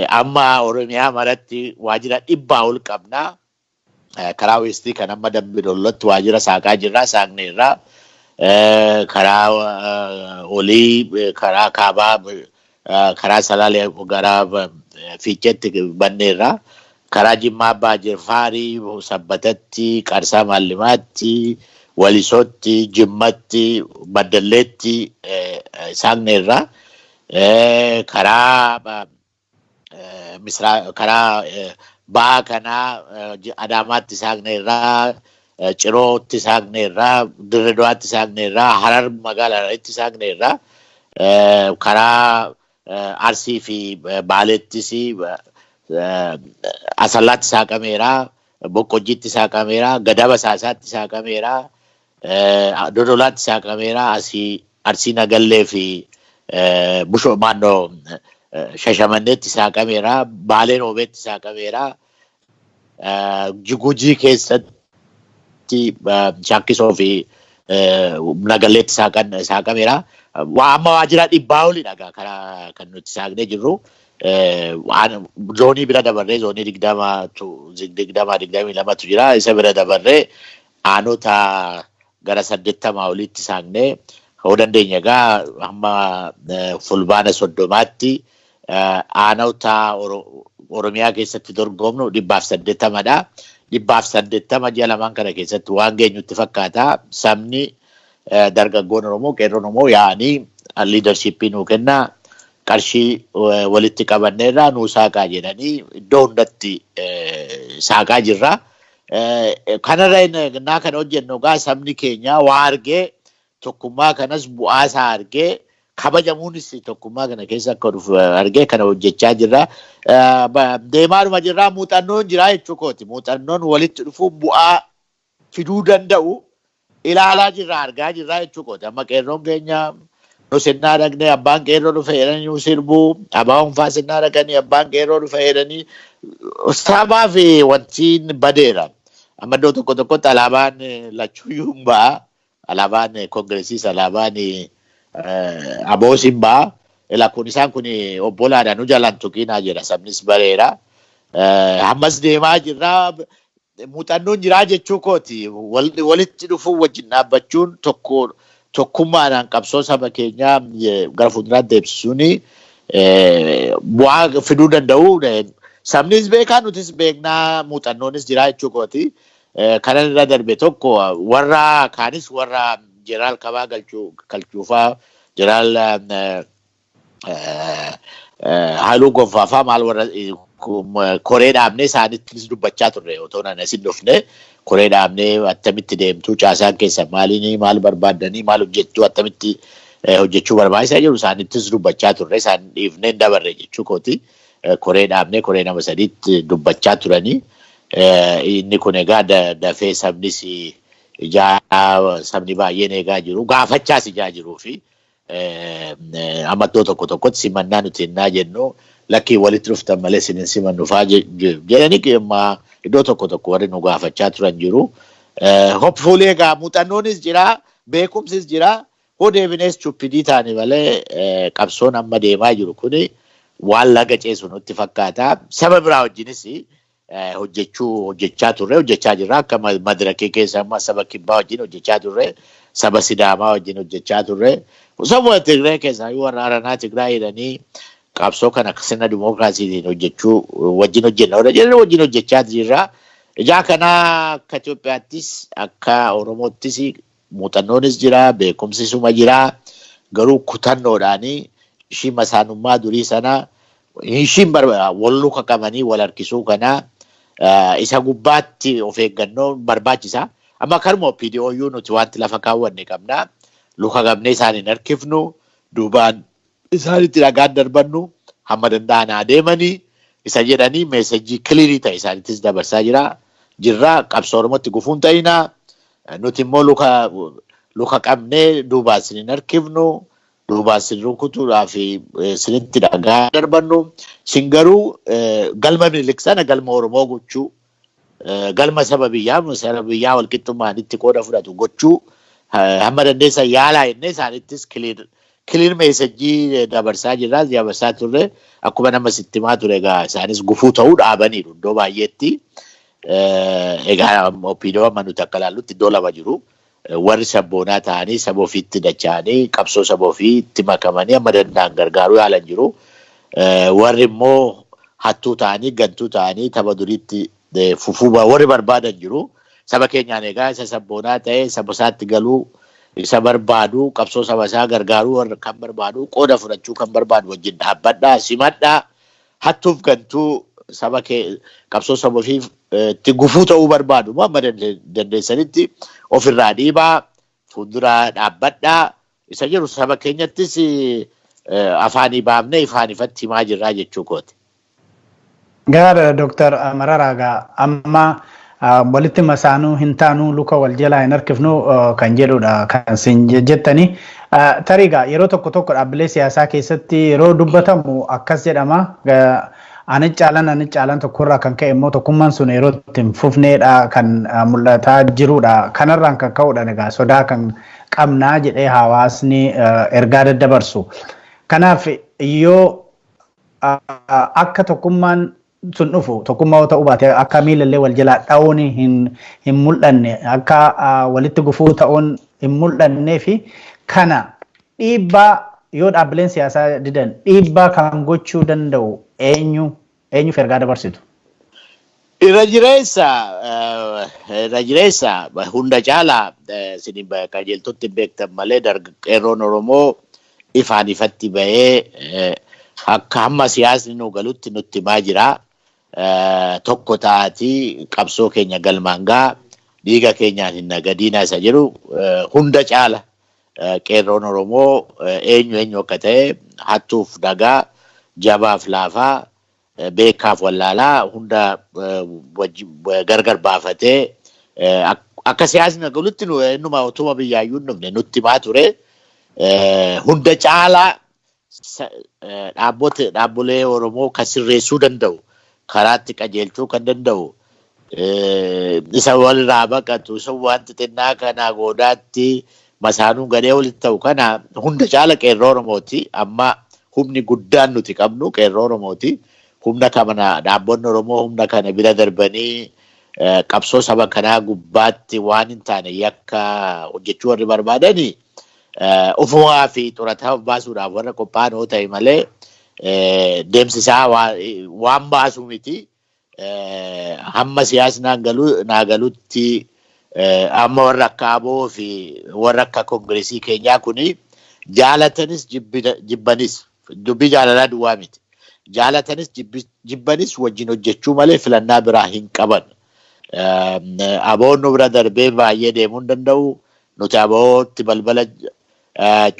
Amma Oromiyaa maratti waajjira 100 ol qabna. Karaa Weestii kan amma Dambi Dollootti waajjira saaqaa jirra, saaqneerra. Karaa olii, karaa kaabaa, karaa Salaalee gara Fiicheetti banneerra. Karaa Jimmaa Abbaa Jifaarii, Sabbatatti, Qarsaa Maallimaatti, Walisootti, Jimmatti, Baddalleetti saaqneerra. Karaa karaa ba'aa kanaa Adaamaatti saaqneerra, Cirootti saaqneerra, Dirree Dawaatti saaqneerra, Harar magaalaa Hararitti saaqneerra. Karaa Arsii fi Baaleettis Asallaatti saaqameera, Boqqojjiitti saaqameera, Gadaba Saasaatti saaqameera, Dodolaatti saaqameera, Arsii Nagallee fi Bushoo maannoo Shashamanneetti saaqameera, Baaleen Oobeetti saaqameera, Gujii keessatti Shaakkisoo fi Nagalleetti saaqameera. Amma waajjira 100 olidha karaa kan nuti saaqnee jirru. Zoonii bira dabarree zoonii 20 22tu jira. Isa bira dabarree aanota gara 80 olitti saaqnee hoo dandeenya egaa hamma fulbaana 30tti aanota Oromiyaa keessatti dorgomnu 180dha. 180 ji'a lamaan kana keessatti waan geenyutti fakkaata. Sabni dargaggoon Oromoo, qeerroon Oromoo yaa'anii liidarshiippii nuu kenna. Qarshii walitti qabanneerraa nuu saaqaa jedhanii iddoo hundatti saaqaa jirra. Kanarra innaa kana hojjennu egaa sabni keenya waa argee tokkummaa kanas bu'aa isaa argee kabajamuunis tokkummaa kana keessa akka dhufu argee kana hojjechaa jirra. Deemaadhuma jirra, muuxannoon jira jechuu kooti. Muuxannoon walitti dhufuun bu'aa fiduu danda'u ilaalaa jirra, argaa jirra jechuu kooti. Amma qeerroon keenya nu sinnaa dhaqnee abbaan qeerroo dhufe jedhanii nu sirbuu, abaa'oon faa sinnaa dhaqanii abbaan qeerroo dhufe jedhanii sabaa fi wantiin badeera. Amma iddoo tokko tokkotti alaabaan lachuuyyuu hin ba'a. Alaabaan koongireesiis alaabaan aboos hin ba'a. Ilaa kun isaan kun obbolaadha nu jalaan tuqinaa jedha sabnis bareera. Ammas deemaa jirra. Muuxannoon jiraa jechuu kooti. Walitti dhufuun wajjin dhaabbachuun tokkummaadhaan qabsoo saba keenyaa gara fuulduraatti deebisuun bu'aa fiduu danda'u. Sabnis beekaa nutis beeknaa muuxannoonis jiraa jechuu kooti. Kanan irra darbe tokko warra kaanis warra Jeneraal Kabaa Galchuufaa, Jeneraal Haayiluu Gonfaafaa maal warra koree dhaabnee isaanittis dubbachaa turre otoo nan asin dhufne koree dhaabnee attamitti deemtuu caasaan keessa maaliin maal barbaaddanii maal hojjechuu attamitti hojjechuu barbaachisaa jiru isaanittis dubbachaa turre isaan dhiifnee hin dabarre jechuu kooti. Koree dhaabnee koree nama sadiitti dubbachaa turanii. Inni kun egaa dafee sabnis ijaa sabni baay'een eegaa jiru gaafachaas ijaa jiruu fi amma iddoo tokko tokkotti simannaa nuti innaa jennu lakkii walitti dhuftan malee isin hin simannu faa jedhanii amma iddoo tokko tokko warri nu gaafachaa turan jiru. Hopefully egaa muuxannoonis jira, beekumsis jira. Hoo deebinees cuppidii taane malee qabsoon amma deemaa jiru kuni waan laga ceesu nutti fakkaata. Saba biraa wajjinis hojjechaa turre, hojjechaa jirra. Akka madirakii keessa amma saba kibbaa wajjin hojjechaa turre, saba Sidaamaa wajjin hojjechaa turre. Saba Tigraay keessaa warra Aranaa Tigraay jedhanii qabsoo kana sirna dimookiraasiitiin hojjechuu wajjin hojjenna. Warra jedhan wajjin hojjechaa jirra. Ijaa kanaa akka Itoophiyaattis akka Oromoottis muuxannoonis jira, beekumsisuma jira. Garuu kutannoodhaanii ishii masaanummaa durii sana Ishiin wal luka qabanii wal harkisuu kana isa gubbaatti of eeggannoon barbaachisa. Amma karuma OPDOyyuu nuti wanti lafa kaawwanne qabna. Luka qabnee isaan hin harkifnu. Duubaan isaanitti dhagaan darbannu hamma danda'an adeemanii isa jedhanii message clear ta'e isaanittis dabarsaa jira. Jirra qabsoo Oromootti gufuun ta'inaa. Nuti immoo luka qabnee duubaan isin hin harkifnu. Duubaan isin rukutuudhaaf isinitti dhagaa darbannu. Isin garuu galma Minilik sana galma Oromoo gochuu, galma saba biyyaa walqixxummaan itti qooda fudhatu gochuu hamma dandeessan yaalaa jennee isaanittis clear message dabarsaa jirra, dabarsaa turre. Akkuma nama sitti himaa ture egaa isaanis gufuu ta'uu dhaabaniiru iddoo baay'eetti. Egaa OPDO amma nuti akka ilaallutti iddoo lama jiru. Warri sabboonaa ta'anii saba ofiitti dacha'anii qabsoo saba ofiitti makamanii amma danda'an gargaaruu yaalan jiru. Warri immoo hattuu ta'anii gantuu ta'anii tapha duriitti fufuu warri barbaadan jiru. Saba keenyaan egaa isa sabboonaa ta'e saba isaatti galuu isa barbaadu, qabsoo saba isaa gargaaruu kan barbaadu, qooda fudhachuu kan barbaadu wajjin dhaabbadhaa, simadhaa. Hattuuf gantuu saba kee qabsoo saba ofiitti gufuu ta'uu barbaadu amma dandeessanitti ofirraa dhiibaa, fuuldura dhaabbadhaa. Isa jiru saba keenyattis afaanii baafnee ifaan ifatti himaa jirraa jechuu kooti. Gaara Dooktar Mararaa, egaa amma walitti masaanuu hin taanuu, luka wal jalaa hin harkifnu kan jedhudha kan isin jettanii. Tarii egaa yeroo tokko tokko dhaabbilee siyaasaa keessatti yeroo dubbatamu akkas jedhama. Ani caalan ani caalan tokkorraa kan ka'e immoo tokkummaan sun yeroo itti hin fufneedha kan mul'ataa jirudha. Kanarraan kan ka'udha egaa sodaa kan qabnaa jedhee hawaasni ergaa daddabarsu. Kanaaf yoo akka tokkummaan sun dhufu, tokkummaa yoo ta'uu baate, akka miilallee wal jalaa dha'uun hin mul'anne, akka walitti gufuu ta'uun hin mul'annee fi kana dhiibbaa yoo dhaabbileen siyaasaa didan dhiibbaa kan gochuu danda'u eenyu, eenyuuf ergaa dabarsitu? Irra jireessa hunda caalaa isin qajeeltotti hin beektan malee qeerroon Oromoo ifaan ifatti bahee akka hamma siyaasni nu galutti nutti himaa jira. Tokko ta'atii qabsoo keenya galmaan gaa, dhiiga keenyaan hin nagadiinaa isa jedhu hunda caala qeerroon Oromoo eenyu eenyu akka ta'e, hattuuf dhagaa, jabaaf laafaa, beekaaf wallaalaa hunda gargar baafatee akka siyaasni galutti innuma utuma biyyaayyuu hin dhufne nutti himaa ture. Hunda caalaa dhaabbota dhaabbolee Oromoo kan sirreessuu danda'u, karaatti qajeelchuu kan danda'u, isa walirraa baqatu, isa waan xixinnaa kana goodaatti masaanuun gadhee walitti ta'u kana hunda caala qeerroo Oromooti. Amma humni guddaan nuti qabnu qeerroo Oromooti. Humna kana dhaabbonni Oromoo humna kana bira darbanii qabsoo saba kanaa gubbaatti waan hin taane yakka hojjechuu warri barbaadanii ufumaa fi xurataa of baasuudhaaf warra qophaa'an yoo ta'e malee deemsi isaa waan baasu miti. Hamma siyaasni naa galutti amma warra akka ABO fi warra akka Koongireesii keenyaa kuni jaalatanis jibbanis, dubbii jaalalaa duwwaa miti. Jaalatanis jibbanis wajjin hojjechuu malee filannaa biraa hin qaban. ABO'n nu bira darbee baay'ee deemuu hin danda'u. Nuti ABO'tti balbala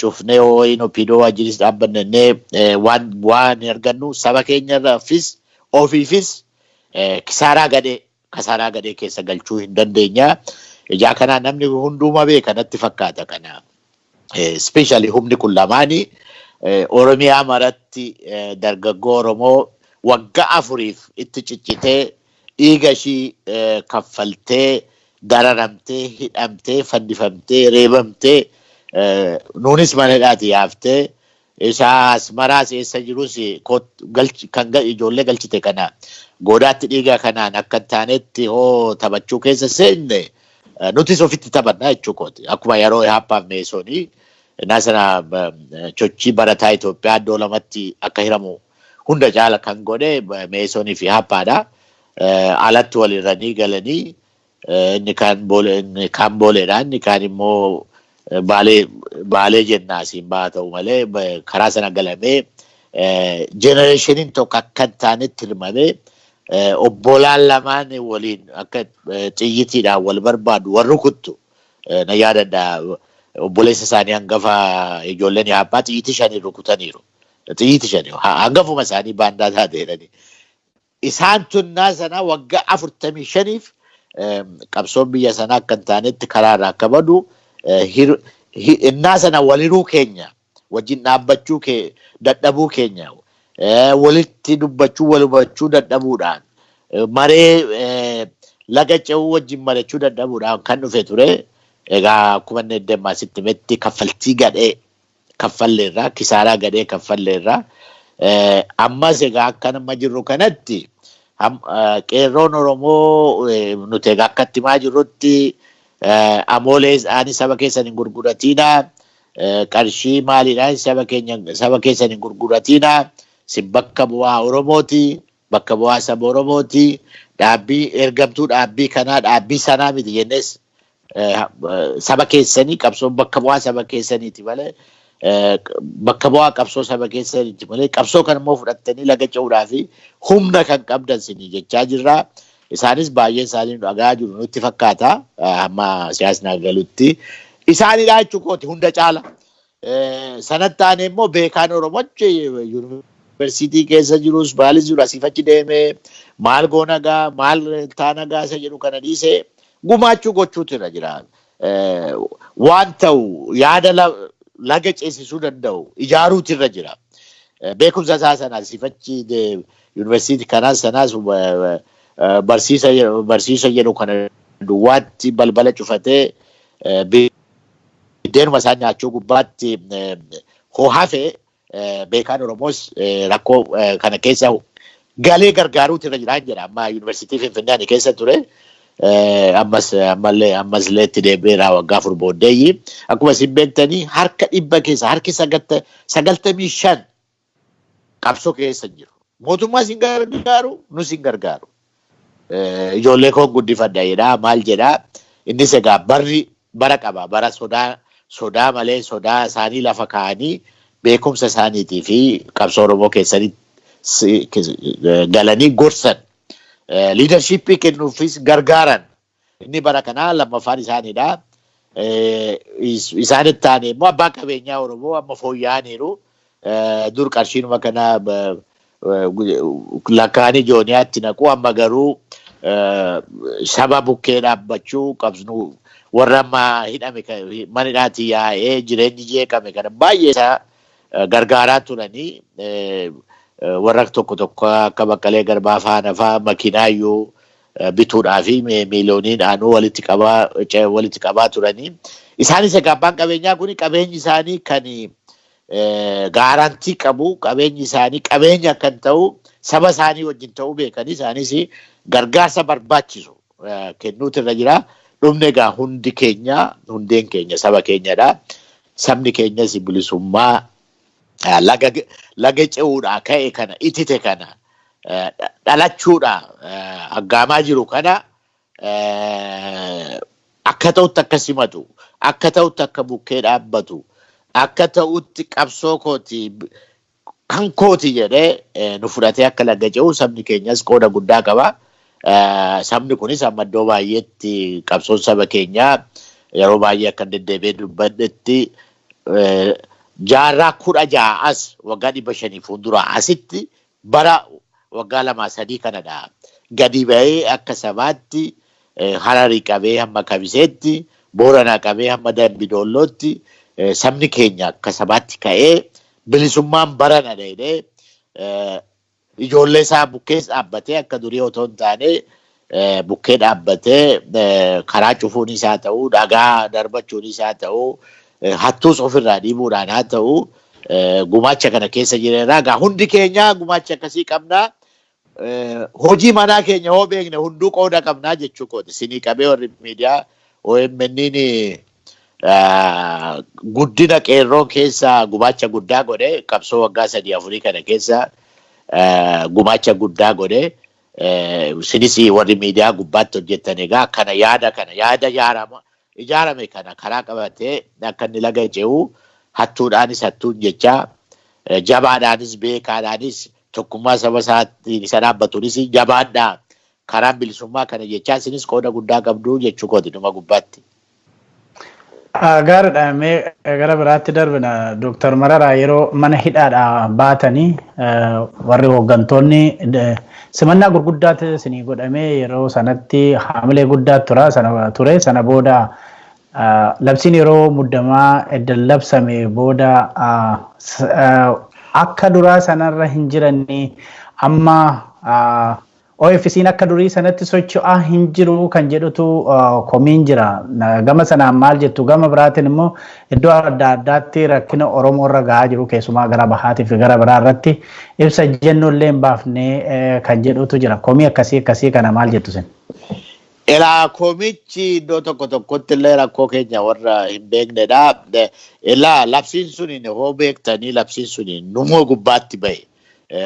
cufnee ho'iin OPDO wajjinis dhaabbannee waan hin argannu, saba keenyarraafis ofiifis kisaaraa gadhee keessa galchuu hin dandeenya. Ijaa kanaa namni hundumaa beeka natti fakkaata kana. Especially humni kun lamaanii Oromiyaa maratti dargaggoo Oromoo waggaa 4f itti ciccitee, dhiiga ishii kaffaltee, dararamtee, hidhamtee, fannifamtee, reebamtee, nuunis mana hidhaati yaaftee, isa Asmaraas eessa jirus kan ijoollee galchite kana goodaatti dhiiga kanaan akka hin taanetti hoo taphachuu keessa seenne nutis ofitti taphannaa jechuu kooti. Akkuma yeroo Ihaappaaf Meesonii innaa sana sochii barataa Itoophiyaa iddoo lamatti akka hiramu hunda caala kan godhe Meesonii fi Ihaappaadha. Alatti walirranii galanii inni kaan Booleedha, inni kaan immoo Baalee, Baalee jennaa asiin bahaa ta'u malee karaa sana galamee Generationiin tokko akka hin taanetti hirmamee obbolaan lamaan waliin akka xiyyitiidhaan wal barbaadu wal rukuttu na yaadadha. Obboleessa isaanii hangafa ijoolleen yaabbaa xiyyitii shanii rukutaniiru. Xiyyitii shanii hangafuma isaanii baandaa taate jedhanii. Isaan tunnaa sana waggaa 45f qabsoon biyya sanaa akka hin taanetti karaarraa akka badu innaa sana waliruu keenya wajjin dhaabbachuu dadhabuu keenya walitti dubbachuu wal hubachuu dadhabuudhaan maree laga ce'uu wajjin mari'achuu dadhabuudhaan kan dhufe ture. Egaa akkuma inni deemaa sitti himetti kaffaltii gadhee kaffalleerraa kisaaraa gadhee kaffalleerraa ammas egaa akka nama jirru kanatti qeerroon Oromoo nuti egaa akka itti himaa jirrutti amoolee ani saba keessan hin gurguratiina, qarshii maaliidhaan saba keenya saba keessan hin gurguratiina, sin bakka bu'aa Oromooti, bakka bu'aa saba Oromooti, dhaabbii ergamtuu dhaabbii kanaa dhaabbii sanaa miti jennees saba keessanii qabsoon bakka bu'aa saba keessaniiti malee bakka bu'aa qabsoo saba keessaniiti malee qabsoo kan immoo fudhattanii laga ce'uudhaa fi humna kan qabdan sinii jechaa jirra. Isaanis baay'een isaanii nu dhagaa jiru nutti fakkaata hamma siyaasni galutti. Isaanidha jechuu kooti hunda caala. Sanatti aanee immoo beekaan Oromoo yuunivarsiitii keessa jirus maalis jiru asiif achi deemee maal goona gaa maal taana gaa isa jedhu kana dhiisee gumaachuu gochuutu irra jira. Waan ta'u yaada laga ceesisuu danda'u ijaaruutu irra jira. Beekumsa isaa sana asiif achi yuunivarsiitii kanaas sanaas barsiisa jedhu kana duwwaatti balbala cufatee biddeenuma isaa nyaachuu gubbaatti hoo hafe beekaan Oromoos rakkoo kana keessa galee gargaaruutu irra jira jedha. Amma yuunivarsiitii Finfinnee ani keessa ture. Ammas ammallee ammas illee itti deebi'eera waggaa 4 booddeeyyi. Akkuma isin beektanii harka 100 keessa harki 95 qabsoo keessa jiru. Mootummaa isin gargaaru nus hin gargaaru. Ijoollee koo guddifadha jedhaa maal jedhaa innis egaa barri bara qaba bara sodaa malee sodaa isaanii lafa kaa'anii beekumsa isaaniitii fi qabsoo Oromoo keessanii galanii gorsan. Leadershipii kennuufis gargaaran. Inni bara kanaa lammaffaan isaaniidha. Isaanitti aanee immoo abbaan qabeenyaa Oromoo amma fooyya'aniiru. Dur qarshiinuma kana lakkaa'anii jooniyaatti naqu amma garuu saba bukkee dhaabbachuu qabnu warra amma hidhame mana hidhaatti yaa'ee jireenyi jeeqame kana baay'ee isaa gargaaraa turanii warra tokko tokko akka Baqqalee Garbaa faana fa'aa makiinaayyuu bituudhaa fi miiliyooniidhaanuu walitti qabaa turanii. Isaanis egaa abbaan qabeenyaa kun qabeenyi isaanii kan gaarantii qabu qabeenyi isaanii qabeenya kan ta'u saba isaanii wajjin ta'uu beekanii isaanis gargaarsa barbaachisu kennuutu irra jira. Dhumni egaa hundi keenya hundeen keenya saba keenyadha. Sabni keenyas bilisummaa laga ce'uudhaa ka'e kana itite kana dhalachuudhaa aggaamaa jiru kana akka ta'utti akka simatu akka ta'utti akka bukkee dhaabbatu akka ta'utti qabsoo kooti kan kooti jedhee nu fudhatee akka laga ce'u sabni keenyas qooda guddaa qaba. Sabni kunis amma iddoo baay'eetti qabsoon saba keenyaa yeroo baay'ee akka deddeebi'ee dubbadhetti jaarraa 16 as waggaa 500 fuuldura asitti bara waggaa 2-3 kanadha. Gadi ba'ee akka sabaatti Hararii qabee hamma Kamiseetti, Booranaa qabee hamma Dambidoollootti sabni keenya akka sabaatti ka'ee bilisummaan barana jedhee ijoollee isaa bukkees dhaabbatee akka durii otoo hin taane bukkee dhaabbatee karaa cufuunis haa ta'u, dhagaa darbachuunis haa ta'u, hattuus ofirraa dhiibuudhaan haa ta'u gumaacha kana keessa jireerraa. Egaa hundi keenya gumaacha akkasii qabna. Hojii manaa keenya hoo beekne hunduu qooda qabnaa jechuu kooti. Sinii qabee warri miidiyaa OMN'n guddina qeerroo keessa gumaacha guddaa godhe qabsoo waggaa 3-4 kana keessa gumaacha guddaa godhe. Sinis warri miidiyaa gubbaatti hojjettan egaa kana yaada kana yaada ijaarame kana karaa qabatee akka inni laga ce'u hattuudhaanis hattuun jechaa Jabaadhaanis beekaadhaanis tokkummaa saba isaatiin isa dhaabbatuunis jabaadhaa karaan bilisummaa kana jechaa isinis qooda guddaa qabdu jechuu kooti dhuma gubbaatti. Gaariidha. Mee gara biraatti darbina. Dooktar Mararaa, yeroo mana hidhaadhaa baatanii warri hooggantoonni simannaa gurguddaatu isinii godhamee, yeroo sanatti haamilee guddaa tura sana ture. Sana booda labsiin yeroo muddamaa edda labsame booda akka duraa sanarra hin jiranii, amma OFC'n akka durii sanatti socho'aa hin jiru kan jedhutu komiin jira. Gama sanaan maal jettu? Gama biraatiin immoo iddoo adda addaatti rakkina Oromoo irra gahaa jiru, keessumaa gara bahaatii fi gara biraa irratti ibsa ejjennoo illee hin baafne kan jedhutu jira. Komii akkasii akkasii kana maal jettu sin? Elaa, komichi iddoo tokko tokkotti illee rakkoo keenya warra hin beeknedha. Elaa, labsiin suni hoo beektanii, labsiin suni numoo gubbaatti bahe.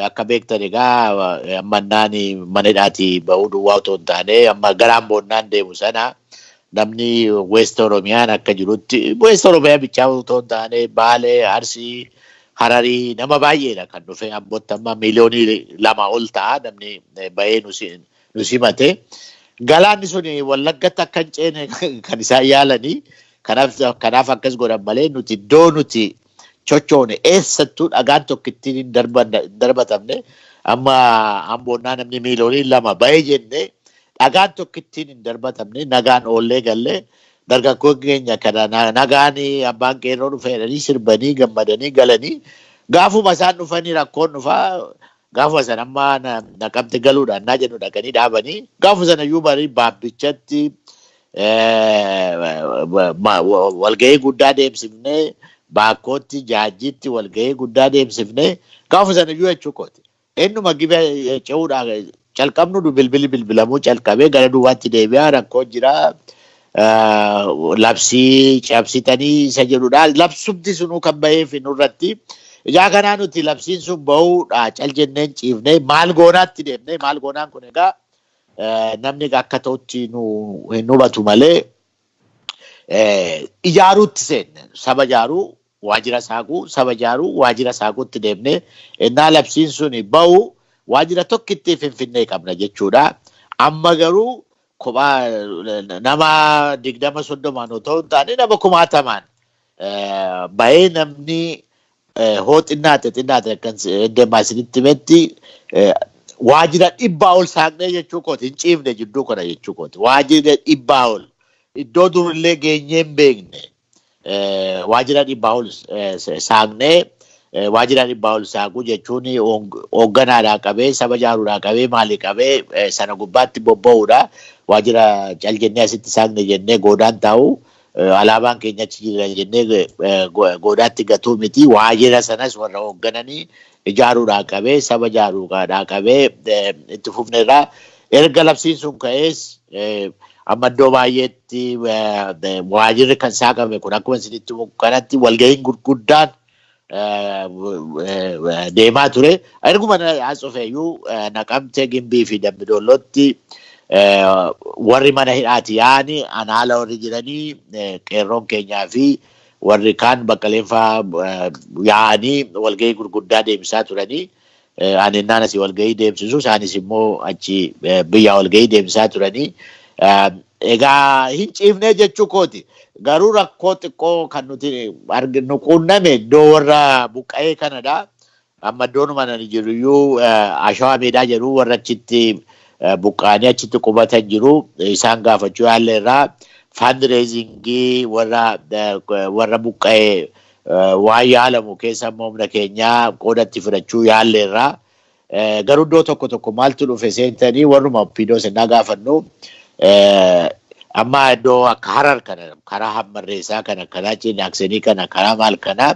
Akka beektan egaa ammannaan mana hidhaatii bahuu duwwaa otoo hin taane, amma garaan boonnaan deemu sana namni West Oromiyaan akka jirutti, West Oromiyaa bichaa otoo hin taane, Baalee, Arsii, Hararii nama baay'eedha kan dhufe. Ambootti amma 2 miiliyoonii ol ta'a namni bahee nu simate. Galaanni sun Wallaggatti akka hin ceene kan isaan yaalanii, kanaaf akkas godhan malee, nuti iddoo nuti chochoone eessattuu dhagaan tokkittiin hin darbatamne. Amma amboonnaa namni 2 miiliyoonii bahee jenne, dhagaan tokkittiin hin darbatamne. Nagaan oollee gallee, dargaggoon keenya kana nagaan abbaan qeerroo dhufeedhanii sirbanii gammadanii galanii. Gaafuma isaan dhufanii rakkoon dhufaa, gaafuma sana amma Naqamte galuudhaan naa jennu dhaqanii dhaabanii, gaafuma sana iyyuu barii baabbichatti walgahii guddaa deemsifnee, baakkootti jaajjitti walgahii guddaa deemsifnee, gaafa sana iyyuu jechuu kooti. Ennuma gibee ce'uudhaan calqabnu bilbilli bilbilamuu calqabee gara duubaatti deebi'aa, rakkoo jira, labsii cabsitanii isa jedhudha. Labsumti sunuu kan baheef nurratti. Ijaa kanaa nuti labsiin sun bahuudha cal jenneen ciifnee maal goonaatti deemnee. Maal goonaan kun egaa namni akka ta'utti nu hin hubatu malee, ijaaruutti seenne. Saba ijaaruu, waajjira saaquu, saba ijaaruu, waajjira saaquutti deemnee, innaa labsiin sun bahu waajjira tokkitti Finfinnee qabna jechuudha. Amma garuu kophaa nama 20 30n otoo hin taane, nama kumaatamaan bahee, namni hoo xinnaate xinnaate akkan deemaa isinitti himetti waajjira 100 ol saaqnee jechuu kooti. Hin ciifne jidduu kana jechuu kooti. Waajjira 100 ol, iddoo durillee geenyee hin beekne, waajjira 100 ol saaqnee. Waajjira 100 ol saaquu jechuun hoogganaadhaa qabee, saba ijaaruudhaa qabee, maalii qabee sana gubbaatti bobba'uudha. Waajjira cal jennee asitti saaqne jennee goodaan taa'u, alaabaan keenya achi jira jennee goodaatti gatuu miti. Waajjira sanas warra hooggananii ijaaruudhaa qabee, saba ijaaruudhaa qabee itti fufneerraa. Erga labsiin sun ka'ees amma iddoo baay'eetti waajjirri kan saaqame kun akkuma isinitti kanatti walga'iin gurguddaan deemaa ture. Erguma as dhufeeyyuu Naqamtee, Gimbii fi Dambidollootti warri mana hidhaati yaa'anii, anaala warri jiranii, qeerroon keenyaa fi warri kaan baqqaleen fa'aa yaa'anii walgahii gurguddaa deemsisaa turanii. Ani innaan asii walgahii deemsisu, isaanis immoo achi biyya walgahii deemsisaa turanii. Egaa hin ciifnee jechuu kooti. Garuu rakkoo xiqqoo kan nuti arginu quunname iddoo warra buqqa'ee kanadha. Amma iddoonuma ani jiru iyyuu Ashawaa Meedaa jedhu, warra achitti buqqa'anii achitti qubatan jiru. Isaan gaafachuu yaalle irraa fundraisingii warra buqqa'ee waan yaalamu keessa immoo humna keenyaa qoodatti fudhachuu yaalle irraa. Garuu iddoo tokko tokko maaltu dhufe seentanii, warruma OPDO sennaa gaafannu, amma iddoo akka Harar kana, karaa Hammarreessaa kana, karaa Cinaaksenii kana, karaa maal kana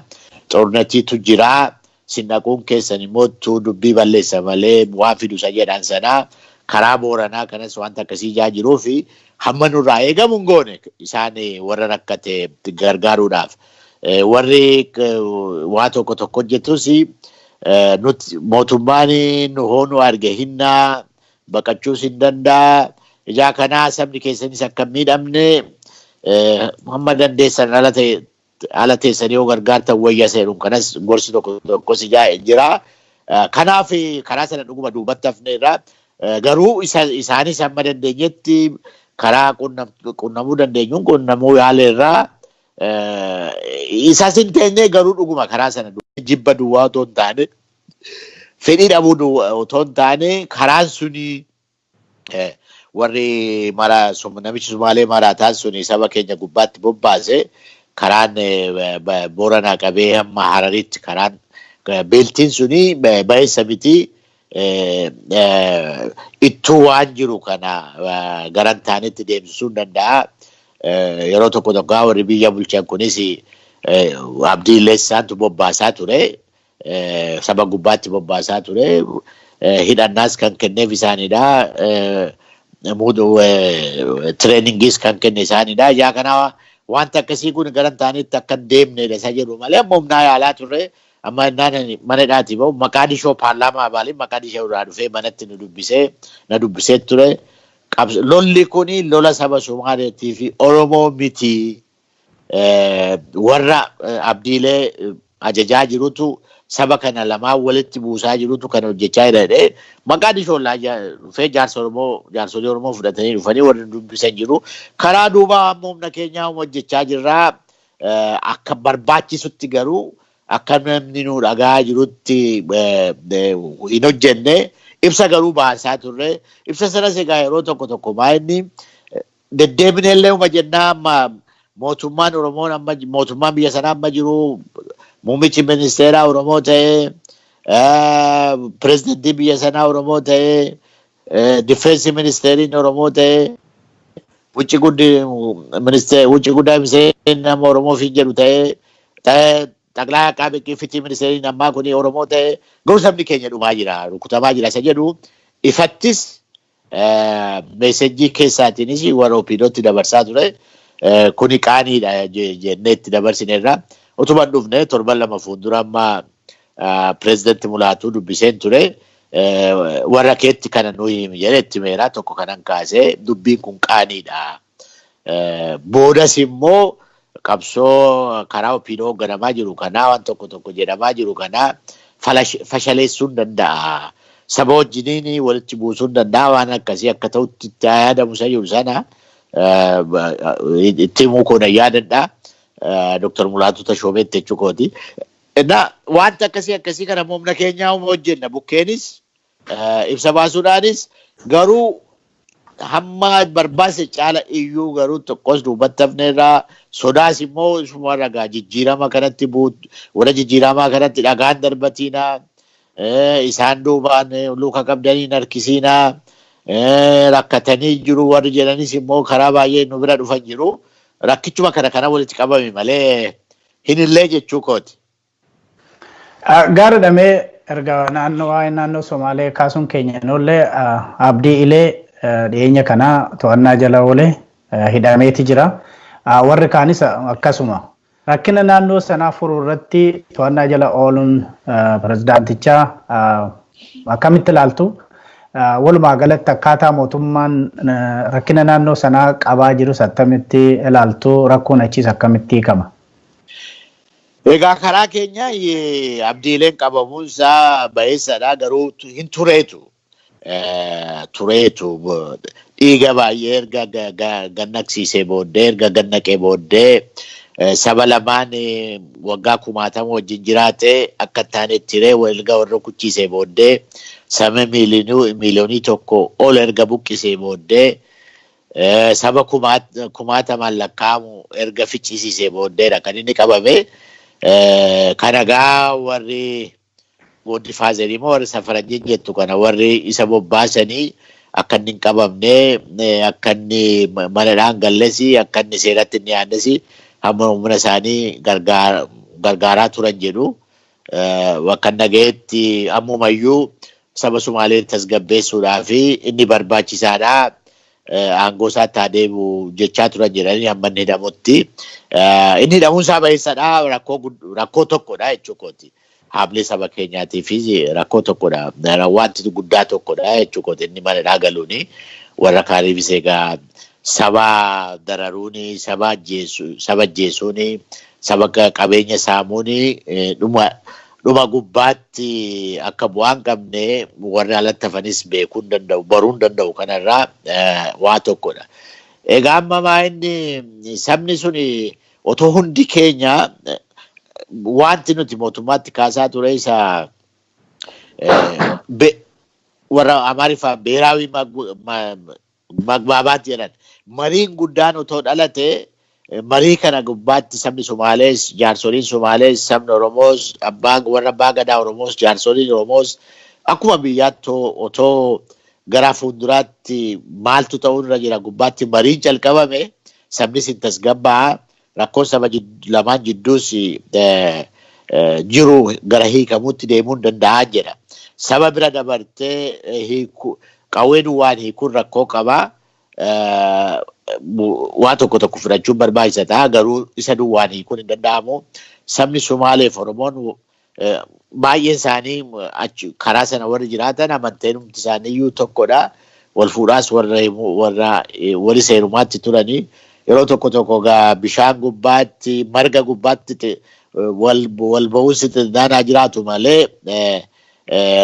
xornatiitu jira. Sin dhaquun keessan immoo dubbii balleessa malee waan fidu isa jedhan sana, karaa Booranaa kanas wanta akkasii ijaa jiruu fi hamma nurraa eegamu hin goone isaan warra rakkate gargaaruudhaaf. Warri waa tokko tokko hojjetus nuti mootummaan nu hoo nu arge hinnaa baqachuus hin danda'a. Ijaa kanaa sabni keessanis akka hin miidhamne hamma dandeessan ala ta'e Ala teessanii yoo gargaartan wayya seenuun kanas gorsi tokko tokkos jira. Kanaaf karaa sana dhuguma duubatti hafneerra. Garuu isaanis hamma dandeenyetti karaa qunnamuu dandeenyuun qunnamuu yaaleerra. Isas hin teenye garuu dhuguma karaa sana jibba duwwaa otoo hin taane, fedhii dhabuu otoo hin taane, karaan suni warri mara namichi Sumaalee maraataan suni saba keenya gubbaatti bobbaase, karaan Booranaa qabee hamma Hararitti karaan beeltiin suni baheessa miti. Ittuu waan jiru kana garan taanetti deemsisuu hin danda'a. Yeroo tokko tokko warri biyya bulchan kunis Abdii Illeessaantu bobbaasaa ture. Saba gubbaatti bobbaasaa ture. Hidhannaas kan kenneef isaanidha. Training iis kan kenne isaanidha. Yaa kana wanta akkasii kun garan taanetti akka hin deemnedha isa jedhu malee amma humnaa yaalaa turre. Amma innaan mana hidhaatii bahu Maqaadishoo paarlaamaa baaliin Maqaadishoo irraa dhufee manatti nu dubbisee na dubbisee ture. Lolli kuni lola saba Somaaleetii fi Oromoo miti. Warra Abdiilee ajajaa jirutu saba kana lamaan walitti buusaa jirutu kan hojjechaa jira jedhee Maqaadishoo dhufee jaarsa Oromoo, jaarsolii Oromoo fudhatanii dhufanii warri dubbisan jiru. Karaa duubaa amma humna keenyaa hojjechaa jirraa, akka barbaachisutti garuu akka namni nu dhagaa jirutti hin hojjenne. Ibsa garuu baasaa turre. Ibsa sanas egaa yeroo tokko tokko maa inni deddeebinee illee uma jennaa. Amma mootummaan Oromoon, amma mootummaan biyya sanaa amma jiru, muummichi ministeeraa Oromoo ta'ee, pirezidantii biyya sanaa Oromoo ta'ee, defense ministeeriin Oromoo ta'ee, wucci guddaa ministeeriin nama Oromoo fi jedhu ta'ee, xaqlaa aqaabe fitii ministeeriin ammaa kun Oromoo ta'ee, garuu sabni keenya dhumaa jira, rukutamaa jira isa jedhu ifattis message keessaatiinis warra OPDOtti dabarsaa ture. Kuni qaaniidha jennee itti dabarsineerra. Utuma hin dhufne torban 2 fuuldura amma pirezidanti Mulaatuu dubbiseen ture. Warra keetti kana nu himi jedhee itti meeraa tokko kanan kaasee dubbiin kun qaaniidha. Boodas immoo qabsoo karaa OPDO hoogganamaa jiru kanaa, waan tokko tokko jedhamaa jiru kanaa fashaleessuu hin danda'a. Saba wajjiniin walitti buusuu hin danda'a, waan akkasii akka ta'utti itti yaadamu isa jiru sana itti himuu koo nan yaadadha. Dr. Mulaatuu Tashoomeetti jechuu kooti. Wanta akkasii akkasii kana humna keenyaa hojjenna, bukkeenis ibsa baasuudhaanis, garuu hamma barbaase caala iyyuu garuu tokkos duubatti hafneerraa. Sodaas immoo isuma ragaa jijjiirama kanatti, warra jijjiiramaa kanatti dhagaan darbatiinaa, isaan duubaan luka qabdanii harkisiinaa, rakkatanii jiru warri jedhanis immoo karaa baay'ee nu bira dhufan jiru. Rakkichuma kana kana walitti qabame malee hinillee jechuu kooti. Gaariidha. Mee erga naannoo waa'ee naannoo Somaalee kaasuun keenya noollee, Abdii Ilee dhiyeenya kana to'annaa jala oolee hidhameeti jira. Warri kaanis akkasuma. Rakkina naannoo sanaa furuu irratti to'annaa jala ooluun pirezidaantichaa akkamitti ilaaltu? Walumaa galatti akkaataa mootummaan rakkina naannoo sanaa qabaa jirus akkamitti ilaaltu? Rakkoon achiis akkamitti hiikama? Egaa karaa keenya Abdiileen qabamuunsaa baheessadha, garuu hin tureetu. Tureetu dhiiga baay'ee erga gannaqsiisee booddee, erga gannaqee booddee, saba lamaan waggaa kumaatama wajjin jiraate akka hin taanetti hiree erga warra kuchiisee booddee, saba miiliyoonii 1 ol erga buqqisee booddee, saba kumaatamaan lakkaa'amu erga ficcisiisee booddeedha kan inni qabame. Kana gaa warri godfather ii immoo warri safaranjiin jettu kana, warri isa bobbaasanii akka inni hin qabamne, akka inni mana galles, akka inni seeratti hin dhiyaannes hamma humna isaanii gargaaraa turan jedhu. Bakka nagayetti ammumayyuu saba Sumaalee tasgabbeessuudhaa fi inni barbaachisaadha. Aangoo isaatti haa deebi'u jechaa turan jedhanii hamma inni hidhamutti. Inni hidhamuun isaa baheessadha. Rakkoo tokkodha jechuu kooti. Haamlee saba keenyaatiifis rakkoo tokkodha. Wanti guddaa tokkodha jechuu kooti inni mana galuuni. Warra kaaniifis egaa Saba dararuuni, saba ajjeesuuni, saba qabeenya saamuuni dhuma gubbaatti akka bu'aan qabne warri alatti hafanis beekuu hin danda'u, baruu hin danda'u kanarraa waa tokkodha. Egaa amma maa inni sabni sun otoo hundi keenya wanti nuti mootummaatti kaasaa ture isa warra Amaariffaan beeraawii magbaabaatti jedhan mariin guddaan otoo dhalate marii kana gubbaatti sabni Somaalees, jaarsoliin Somaalees, sabni Oromoos, warra abbaa gadaa Oromoos, jaarsoliin Oromoos akkuma biyyaatti otoo gara fuulduraatti maaltu ta'uu irra jira gubbaatti mariin calqabame sabnis hin tasgabbaa rakkoon saba lamaan jidduus jiru gara hiikamuutti deemuu danda'a jedha. Saba bira dabartee qawwee duwwaan hiikuun rakkoo qabaa. Waa tokko tokko fudhachuun barbaachisa ta'a garuu isa duwwaan hiikuun hin danda'amu. Sabni Somaaleef Oromoon baay'een isaanii karaa sana warri jiraatan amanteen humti isaanii iyyuu tokkodha. Wal fuudhaas warra wali seerumaatti turanii yeroo tokko tokko bishaan gubbaatti marga gubbaatti wal ba'uunsi xixiqqaanaa jiraatu malee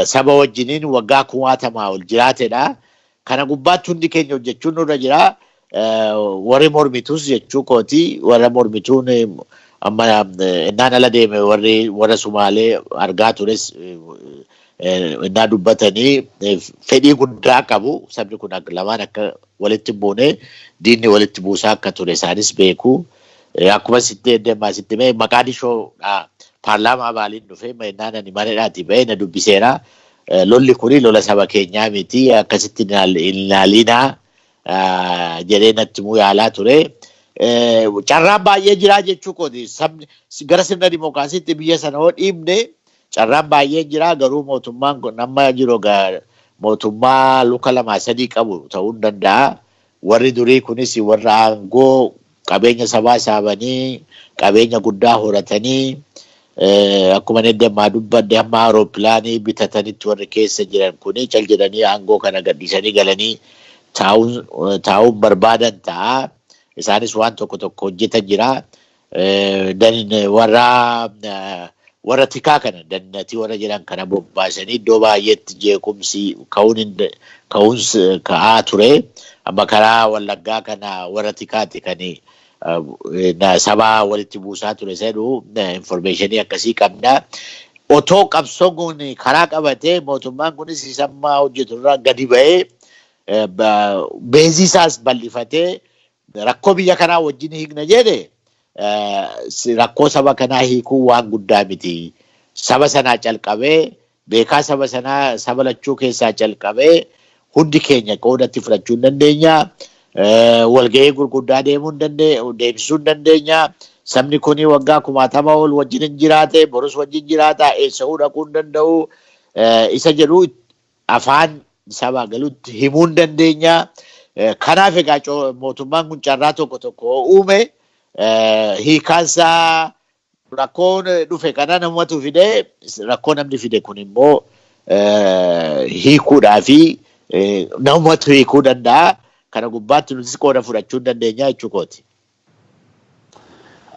saba wajjiniin waggaa kumaatamaa ol jiraatedha. Kana gubbaatti hundi keenya hojjechuun nurra jira. Warri mormituus jechuu kooti. Warra mormituun amma innaan ala deeme warri warra Sumaalee argaa tures innaa dubbatanii fedhii guddaa qabu. Sabni kun lamaan akka walitti buune diinni walitti buusaa akka ture isaanis beeku. Akkuma sitti deemaa sitti mee Maqaadishoo paarlaamaa baaliin dhufee innaan ani maneedhaati ba'ee na dubbiseera. Lolli kuni lola saba keenyaa miti akkasitti hin ilaalinaa jedhee natti himuu yaalaa ture. Carraan baay'ee jiraa jechuu kooti. Sabni gara sirna dimookiraasiitti biyya sana hoo dhiibne carraan baay'ee jiraa garuu mootummaan kun amma jiru mootummaa luka lamaa sadii qabu ta'uu hin danda'a. Warri durii kunis warra aangoo qabeenya sabaa saamanii qabeenya guddaa horatanii akkuma inni ammaa dubbadde hamma awuroopilaanii bitatanitti warri keessa jiran kuni cal jedhanii aangoo kana gadhiisanii galanii taa'uun barbaadan ta'a. Isaanis waan tokko tokko hojjetan jira. Warra tikaa kana dannatii warra jedhan kana bobbaasanii iddoo baay'eetti jeequmsi ka'uun ka'aa ture. Amma karaa Wallaggaa kana warra tikaati kan saba walitti buusaa ture jedhu informeeshinii akkasii qabna. Otoo qabsoon kun karaa qabatee mootummaan kunis isa ammaa hojjetu irraa gadi ba'ee beezii isaas bal'ifatee rakkoo biyya kanaa wajjin hiikna jedhe rakkoo saba kanaa hiikuu waan guddaa miti. Saba sanaa calqabee beekaa saba sanaa saba lachuu keessaa calqabee hundi keenya qoodatti fudhachuu hin dandeenya. Walga'ii gurguddaa deemuu deemsisuu hin dandeenya. Sabni kuni waggaa kumaatama ol wajjin hin jiraate, borus wajjin jiraata, eessa'uu dhaquu hin danda'u. Isa jedhu afaan sabaa galutti himuu hin dandeenya. Kanaaf egaa mootummaan kun carraa tokko tokko uume hiikaansaa rakkoon dhufe kana namatu fide rakkoo namni fide kun immoo hiikuudhaa fi namatu hiikuu danda'a. Kana gubbaatti nutis qooda fudhachuu hin dandeenya jechuu kooti.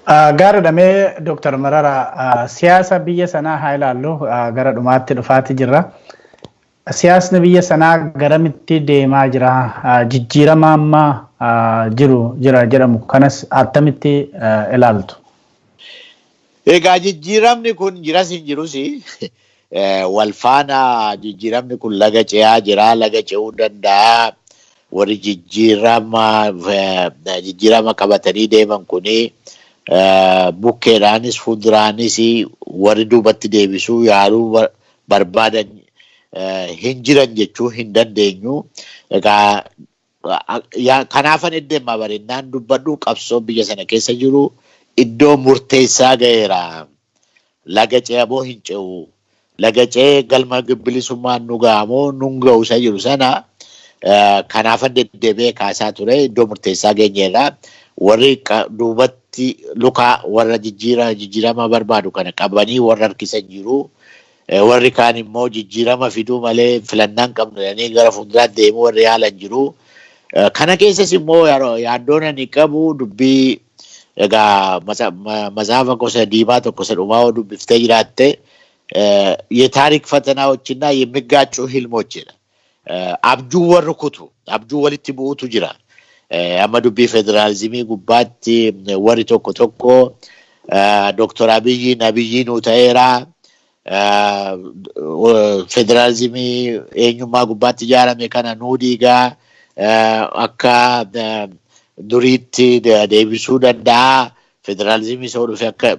Gaariidha mee Dooktar Mararaa siyaasa biyya sanaa haa ilaallu gara dhumaatti dhufaati jirra. Siyaasni biyya sanaa garamitti deemaa jira? Jijjiirama amma jiru jira jedhamu kanas attamitti ilaaltu? Egaa jijjiiramni kun jiras hin jirus wal faana jijjiiramni kun laga ce'aa jira, laga ce'uu danda'a. Warri jijjiirama qabatanii deeman kuni bukkeedhaanis fuulduraanis warri duubatti deebisuu yaaluu barbaadan hin jiran jechuu hin dandeenyu. Egaa kanaafan eddeemmaa bareednaan dubbadhu qabsoon biyya sana keessa jiru iddoo murteessaa ga'eera. Laga ce'amoo hin ce'u. Laga ce'ee galma bilisummaan nu ga'amoo nun ga'u isa jiru sana kanaafan deddeebi'ee kaasaa ture iddoo murteessaa geenyeerra. Warri duubatti luka warra jijjiirama barbaadu kana qabanii warra harkisan jiru. Warri kaan immoo jijjiirama fiduu malee filannaan qabnu jedhanii gara fuulduraatti deemuu warri yaalan jiru. Kana keessas immoo yaaddoon ani qabu dubbii egaa matsaafa gosa diimaa tokko isa dhumaa dubbiftee jiraatte የታሪክ ፈተናዎችና የሚጋጩ ህልሞች jedha. Abjuu warri kutu, abjuu walitti bu'uutu jira. Amma dubbii federaalizimii gubbaatti warri tokko tokko Dooktor Abiyyiin Abiyyi nuu ta'eera. Federaalizimii eenyummaa gubbaatti ijaarame kana nuu diigaa akka duriitti deebisuu danda'a. Federaalizimii isa dhufe akka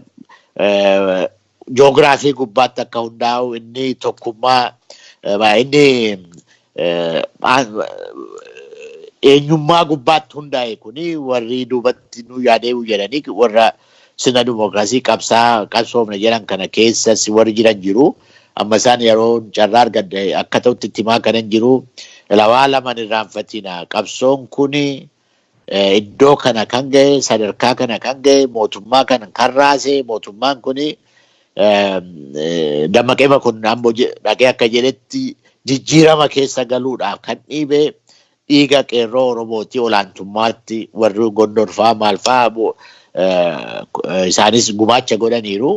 joogiraafii gubbaatti akka hundaa'u inni tokkummaa inni eenyummaa gubbaatti hundaa'e kuni warri duubatti nu yaadeewu jedhanii warra sirna dimookiraasii qabsaa qabsoomna jedhan kana keessas warri jiran jiru. Amma isaan yeroo carraa argadde akka ta'utti itti himaa kanan jiru. Lawaa lamaan irraanfatina. Qabsoon kuni iddoo kana kan ga'e, sadarkaa kana kan ga'e, mootummaa kana kan raase, mootummaan kuni dammaqee kun ammoo dhaqee akka jedhetti jijjiirama keessa galuudhaaf kan dhiibe dhiiga qeerroo Oromooti olaantummaatti warri Gondorfaa maalfaa isaanis gumaacha godhaniiru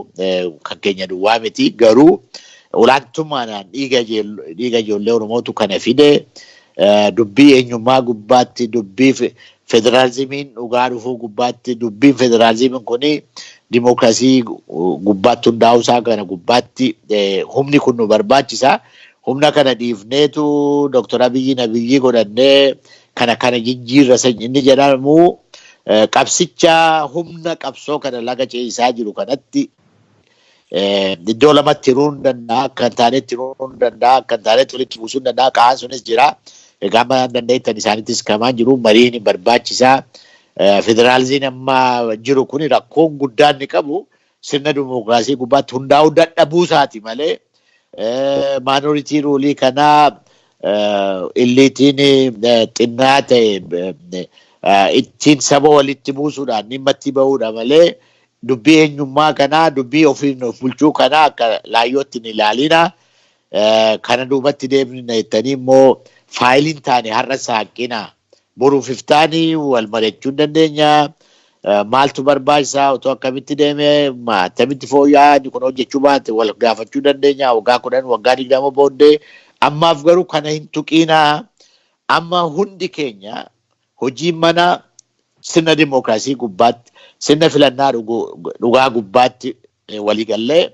kan keenya duwwaa miti garuu olaantummaadhaan dhiiga ijoollee Oromootu kana fide dubbii eenyummaa gubbaatti dubbii federaalizimiin dhugaa dhufuu gubbaatti dubbiin federaalizimiin kuni dimookiraasii gubbaatti hundaa'uusaa kana gubbaatti humni kun nu barbaachisa. Humna kana dhiifneetu Dooktor Abiyyiin Abiyyi godhannee kana kana jijjiirra inni jedhamu qabsicha humna qabsoo kana laga ce'isaa jiru kanatti iddoo lamatti hiruu hin danda'a, akka hin taanetti hiruu hin danda'a, akka hin taanetti walitti buusuu hin danda'a, qa'aan sunis jira. Egaa amma dandeettan isaanittis kamaan jiru mariin hin barbaachisaa. Federaalizimiin amma jiru kun rakkoon guddaan inni qabu sirna dimookiraasii gubbaatti hundaa'uu dadhabuu isaati malee minority ruulii kanaa illiitiin xinnaa ta'e ittiin saba walitti buusuudhaan dhimma itti bahuudha malee dubbii eenyummaa kanaa dubbii ofiin of bulchuu kanaa akka laayyootti hin ilaalina. Kana duubatti deemna jettanii immoo faayiliin taane har'a saaqina. Boruuf iftaanii wal mari'achuu dandeenya. Maaltu barbaachisaa otoo akkamitti deeme akkamitti fooyya'aa inni kun hojjechuu baate wal gaafachuu dandeenya waggaa 10 waggaa 20 booddee ammaaf garuu kana hin tuqiinaa. Amma hundi keenya hojii mana sirna dimookiraasii gubbaatti sirna filannaa dhugaa gubbaatti waliigallee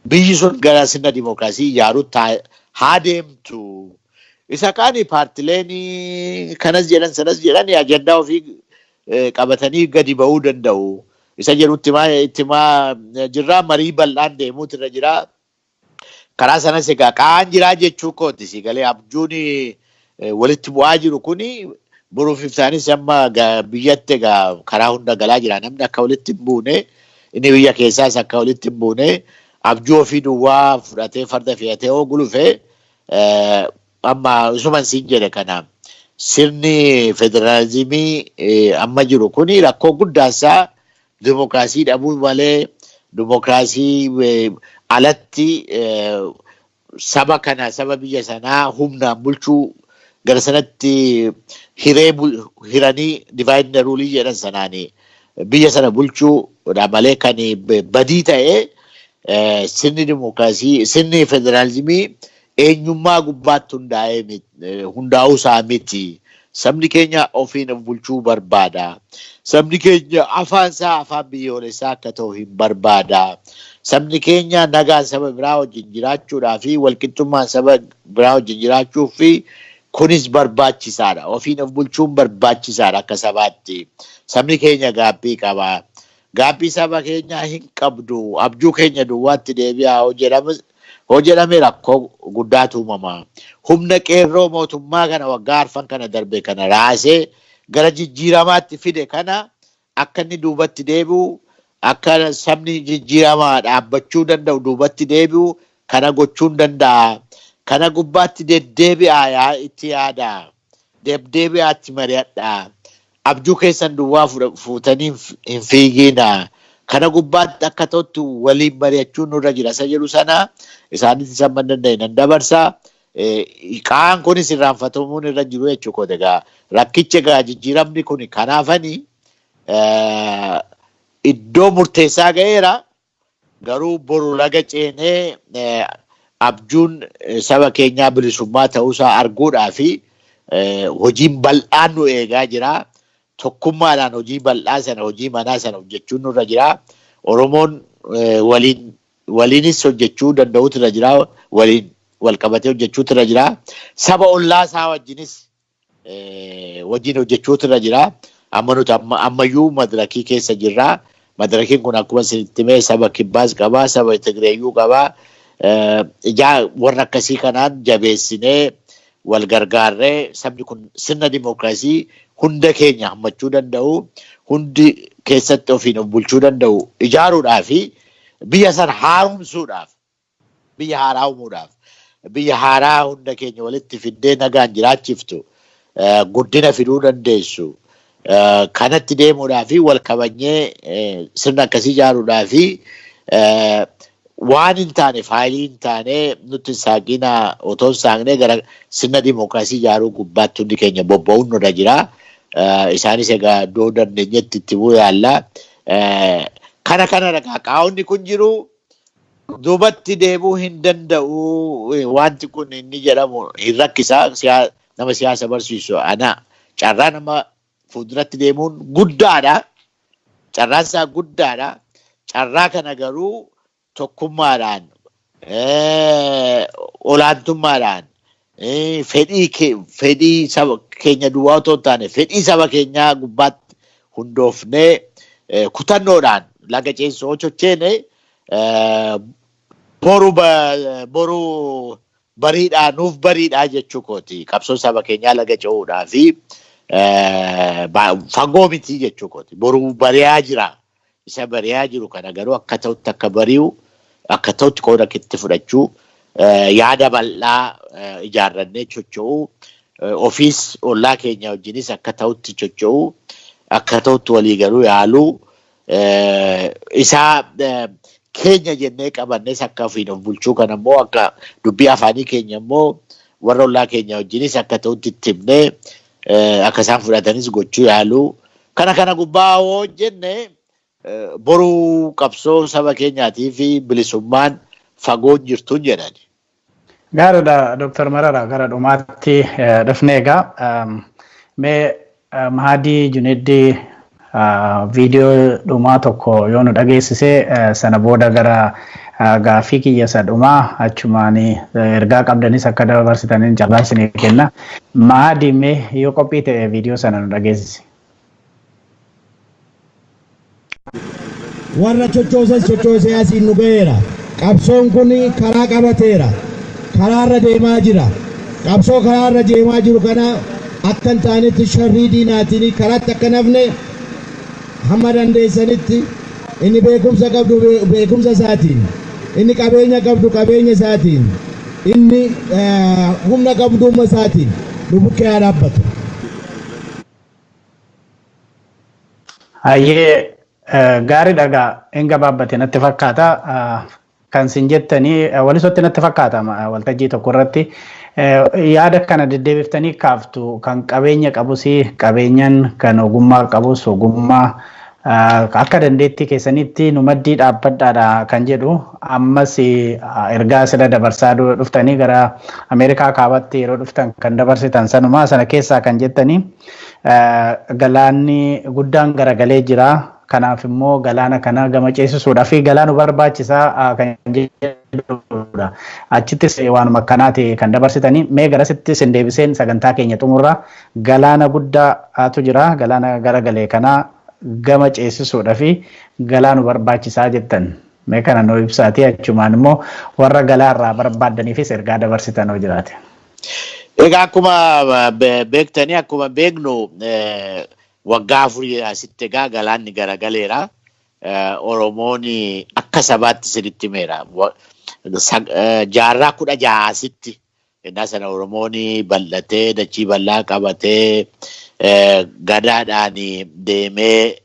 biyyi sun gara sirna dimookiraasii ijaaruutti haa deemtu. Isa kaani paartileen kanas jedhan sanas jedhan ajandaa ofii qabatanii gadi ba'uu danda'u. Isa jedhu itti himaa jirraa marii bal'aan deemuutu irra jira. Karaa sanas egaa qa'aan jiraa jechuu kooti si galee abjuun walitti bu'aa jiru kuni boruuf ibsaanis amma biyyatti egaa karaa hunda galaa jira namni akka walitti hin buune inni biyya keessaas akka walitti hin buune abjuu ofii duwwaa fudhatee farda fe'atee hoo gulufe amma isuman siin jedhe kana sirni federaalizimii amma jiru kuni rakkoo guddaansaa dimookiraasii dhabuu malee dimookiraasii alatti saba kana saba biyya sanaa humnaan bulchuu gara sanatti hiree hiranii divide and rule jedhan sanaani biyya sana bulchuu malee kan badii ta'e sirni dimookiraasii sirni federaalizimii eenyummaa gubbaatti hundaa'uu isaa miti. Sabni keenya ofiin of bulchuu barbaada. Sabni keenya afaan isaa afaan biyyoolessaa akka ta'u hin barbaada. Sabni keenya nagaan saba biraa wajjin jiraachuudhaa fi walqixxummaan saba biraa wajjin jiraachuu fi kunis barbaachisaadha. Ofiin of bulchuun barbaachisaadha akka sabaatti. Sabni keenya gaabbii qaba. Gaabbii saba keenyaa hin qabdu. Abjuu keenya duwwaatti deebi'aa hoo jedhame rakkoo guddaatu uumama. Humna qeerroo mootummaa kana waggaa arfan kana darbe kana raasee gara jijjiiramaatti fide kana akka inni duubatti deebi'u akka sabni jijjiiramaa dhaabbachuu danda'u duubatti deebi'u kana gochuun danda'a. Kana gubbaatti deddeebi'aa itti yaada. Deddeebi'aa itti mari'adhaa. Abjuu keessan duwwaa fuutanii hin fiiginaa. Kana gubbaatti akka ta'utti waliin mari'achuun nurra jira. Isa jedhu sana isaanitti samma danda'e nan dabarsa. Qaan kunis irraanfatamuun irra jiru jechuudha. Egaa rakkicha egaa jijjiiramni kun kanaafani iddoo murteessaa ga'eera. Garuu boru laga ceenee abjuun saba keenyaa bilisummaa ta'uusaa arguudhaa fi hojiin bal'aan nu eegaa jira. Tokkummaadhaan hojii bal'aa sana hojii manaa sana hojjechuun nurra jira. Oromoon waliinis hojjechuu danda'utu irra jira. Waliin wal qabatee hojjechuutu irra jira. Saba ollaa isaa wajjinis wajjin hojjechuutu irra jira. Amma nuti ammayyuu madirakii keessa jirra. Madirakiin kun akkuma isinitti himee saba Kibbaas qabaa, saba Tigreeyyuu qabaa. Ijaa warra akkasii kanaan jabeessinee wal gargaarree sabni kun sirna dimookiraasii hunda keenya hammachuu danda'u, hundi keessatti ofiin of bulchuu danda'u ijaaruudhaa fi biyya sana haaromsuudhaaf, biyya haaraa uumuudhaaf, biyya haaraa hunda keenya walitti fiddee nagaan jiraachiftu, guddina fiduu dandeessu, kanatti deemuudhaa fi wal kabajnee sirna akkasii ijaaruudhaa fi waan hin taane faayilii hin taane nuti saaqina otoo hin saaqnee gara sirna dimookiraasii ijaaruu gubbaatti hundi keenya bobba'uun nurra jira. Isaanis egaa iddoo dandeenyetti itti bu'uu yaalla. Kana kana ragaa qaawonni kun jiru duubatti deebuu hin danda'u wanti kun inni jedhamu hin rakkisa nama siyaasa barsiisu ana carraa nama fuulduratti deemuun guddaadha. Carraan isaa guddaadha. Carraa kana garuu tokkummaadhaan olaantummaadhaan fedhii saba keenya duwwaa otoo hin taane fedhii saba keenyaa gubbaatti hundoofnee kutannoodhaan laga ceesisuu sochoone boru bariidhaa nuuf bariidhaa jechuu kooti. Qabsoo saba keenyaa laga ce'uudhaa fi fagoo miti jechuu kooti. Boru bari'aa jira. Isa bari'aa jiru kana garuu akka ta'utti akka bari'u akka ta'utti qooda itti fudhachuu yaada bal'aa ijaarrannee socho'uu ofiis ollaa keenya wajjinis akka ta'utti socho'uu akka ta'utti walii galuu yaaluu isaa keenya jennee qabannes akka ofiin of bulchuu kana immoo akka dubbii afaanii keenya immoo warra ollaa keenya wajjinis akka ta'utti itti himnee akka isaan fudhatanis gochuu yaaluu kana kana gubbaa hoo jenne boru qabsoo saba keenyaatii fi bilisummaan fagoon jirtuun jedhani. Gaariidha Dooktar Mararaa gara dhumaatti dhufne egaa mee Mahadii Juneeddii viidiyoo dhumaa tokko yoo nu dhageessise sana booda gara gaaffii kiyya isa dhumaa achumaan ergaa qabdanis akka dabarsitaniin carraa isinii kenna. Mahadii mee yoo qophii ta'e viidiyoo sana nu dhageessise. Warra chochoosas chochoosee asiin nu ga'eera. Qabsoon kun karaa qabateera. Karaarra deemaa jira. Qabsoo karaarra deemaa jiru kana akka hin taanetti sharrii diinaatiin karaatti akka nafne hamma dandeessanitti inni beekumsa qabdu beekumsa isaatiin, inni qabeenya qabdu qabeenya isaatiin, inni humna qabdu humna isaatiin nu bukkee haa dhaabbatu. Hayyee gaariidha egaa hin gabaabbate natti fakkaata. Kan isin jettanii walisotti natti fakkaata waltajjii tokko irratti yaada kana deddeebiftanii kaaftu kan qabeenya qabus qabeenyan kan ogummaa qabus ogummaa akka dandeettii keessanitti nu maddii dhaabbadhaadha kan jedhu ammas ergaa sila dabarsaa dhuftanii gara Ameerikaa kaabatti yeroo dhuftan kan dabarsitan sanumaa sana keessaa kan jettanii galaanni guddaan garagalee jira. Kanaaf immoo galaana kana gama ceesisuudhaa fi galaanu barbaachisaa kan jedhudha. Achittis waanuma akkanaati kan dabarsitanii mee garasittis hin deebiseen sagantaa keenya xumurra galaana guddaatu jira. Galaana garagalee kana gama ceesisuudhaa fi galaanu barbaachisaa jettan. Mee kana nuu ibsaatii achumaan immoo warra galaarraa barbaaddaniifis ergaa dabarsitan hoo jiraate. Egaa akkuma beektanii akkuma beeknu waggaa afurii asitti egaa galaanni garagaleera. Oromoon akka sabaatti sirriitti himeera. Jaarraa 16 asitti innaa sana Oromoon bal'atee dachii bal'aa qabatee gadaadhaan deemee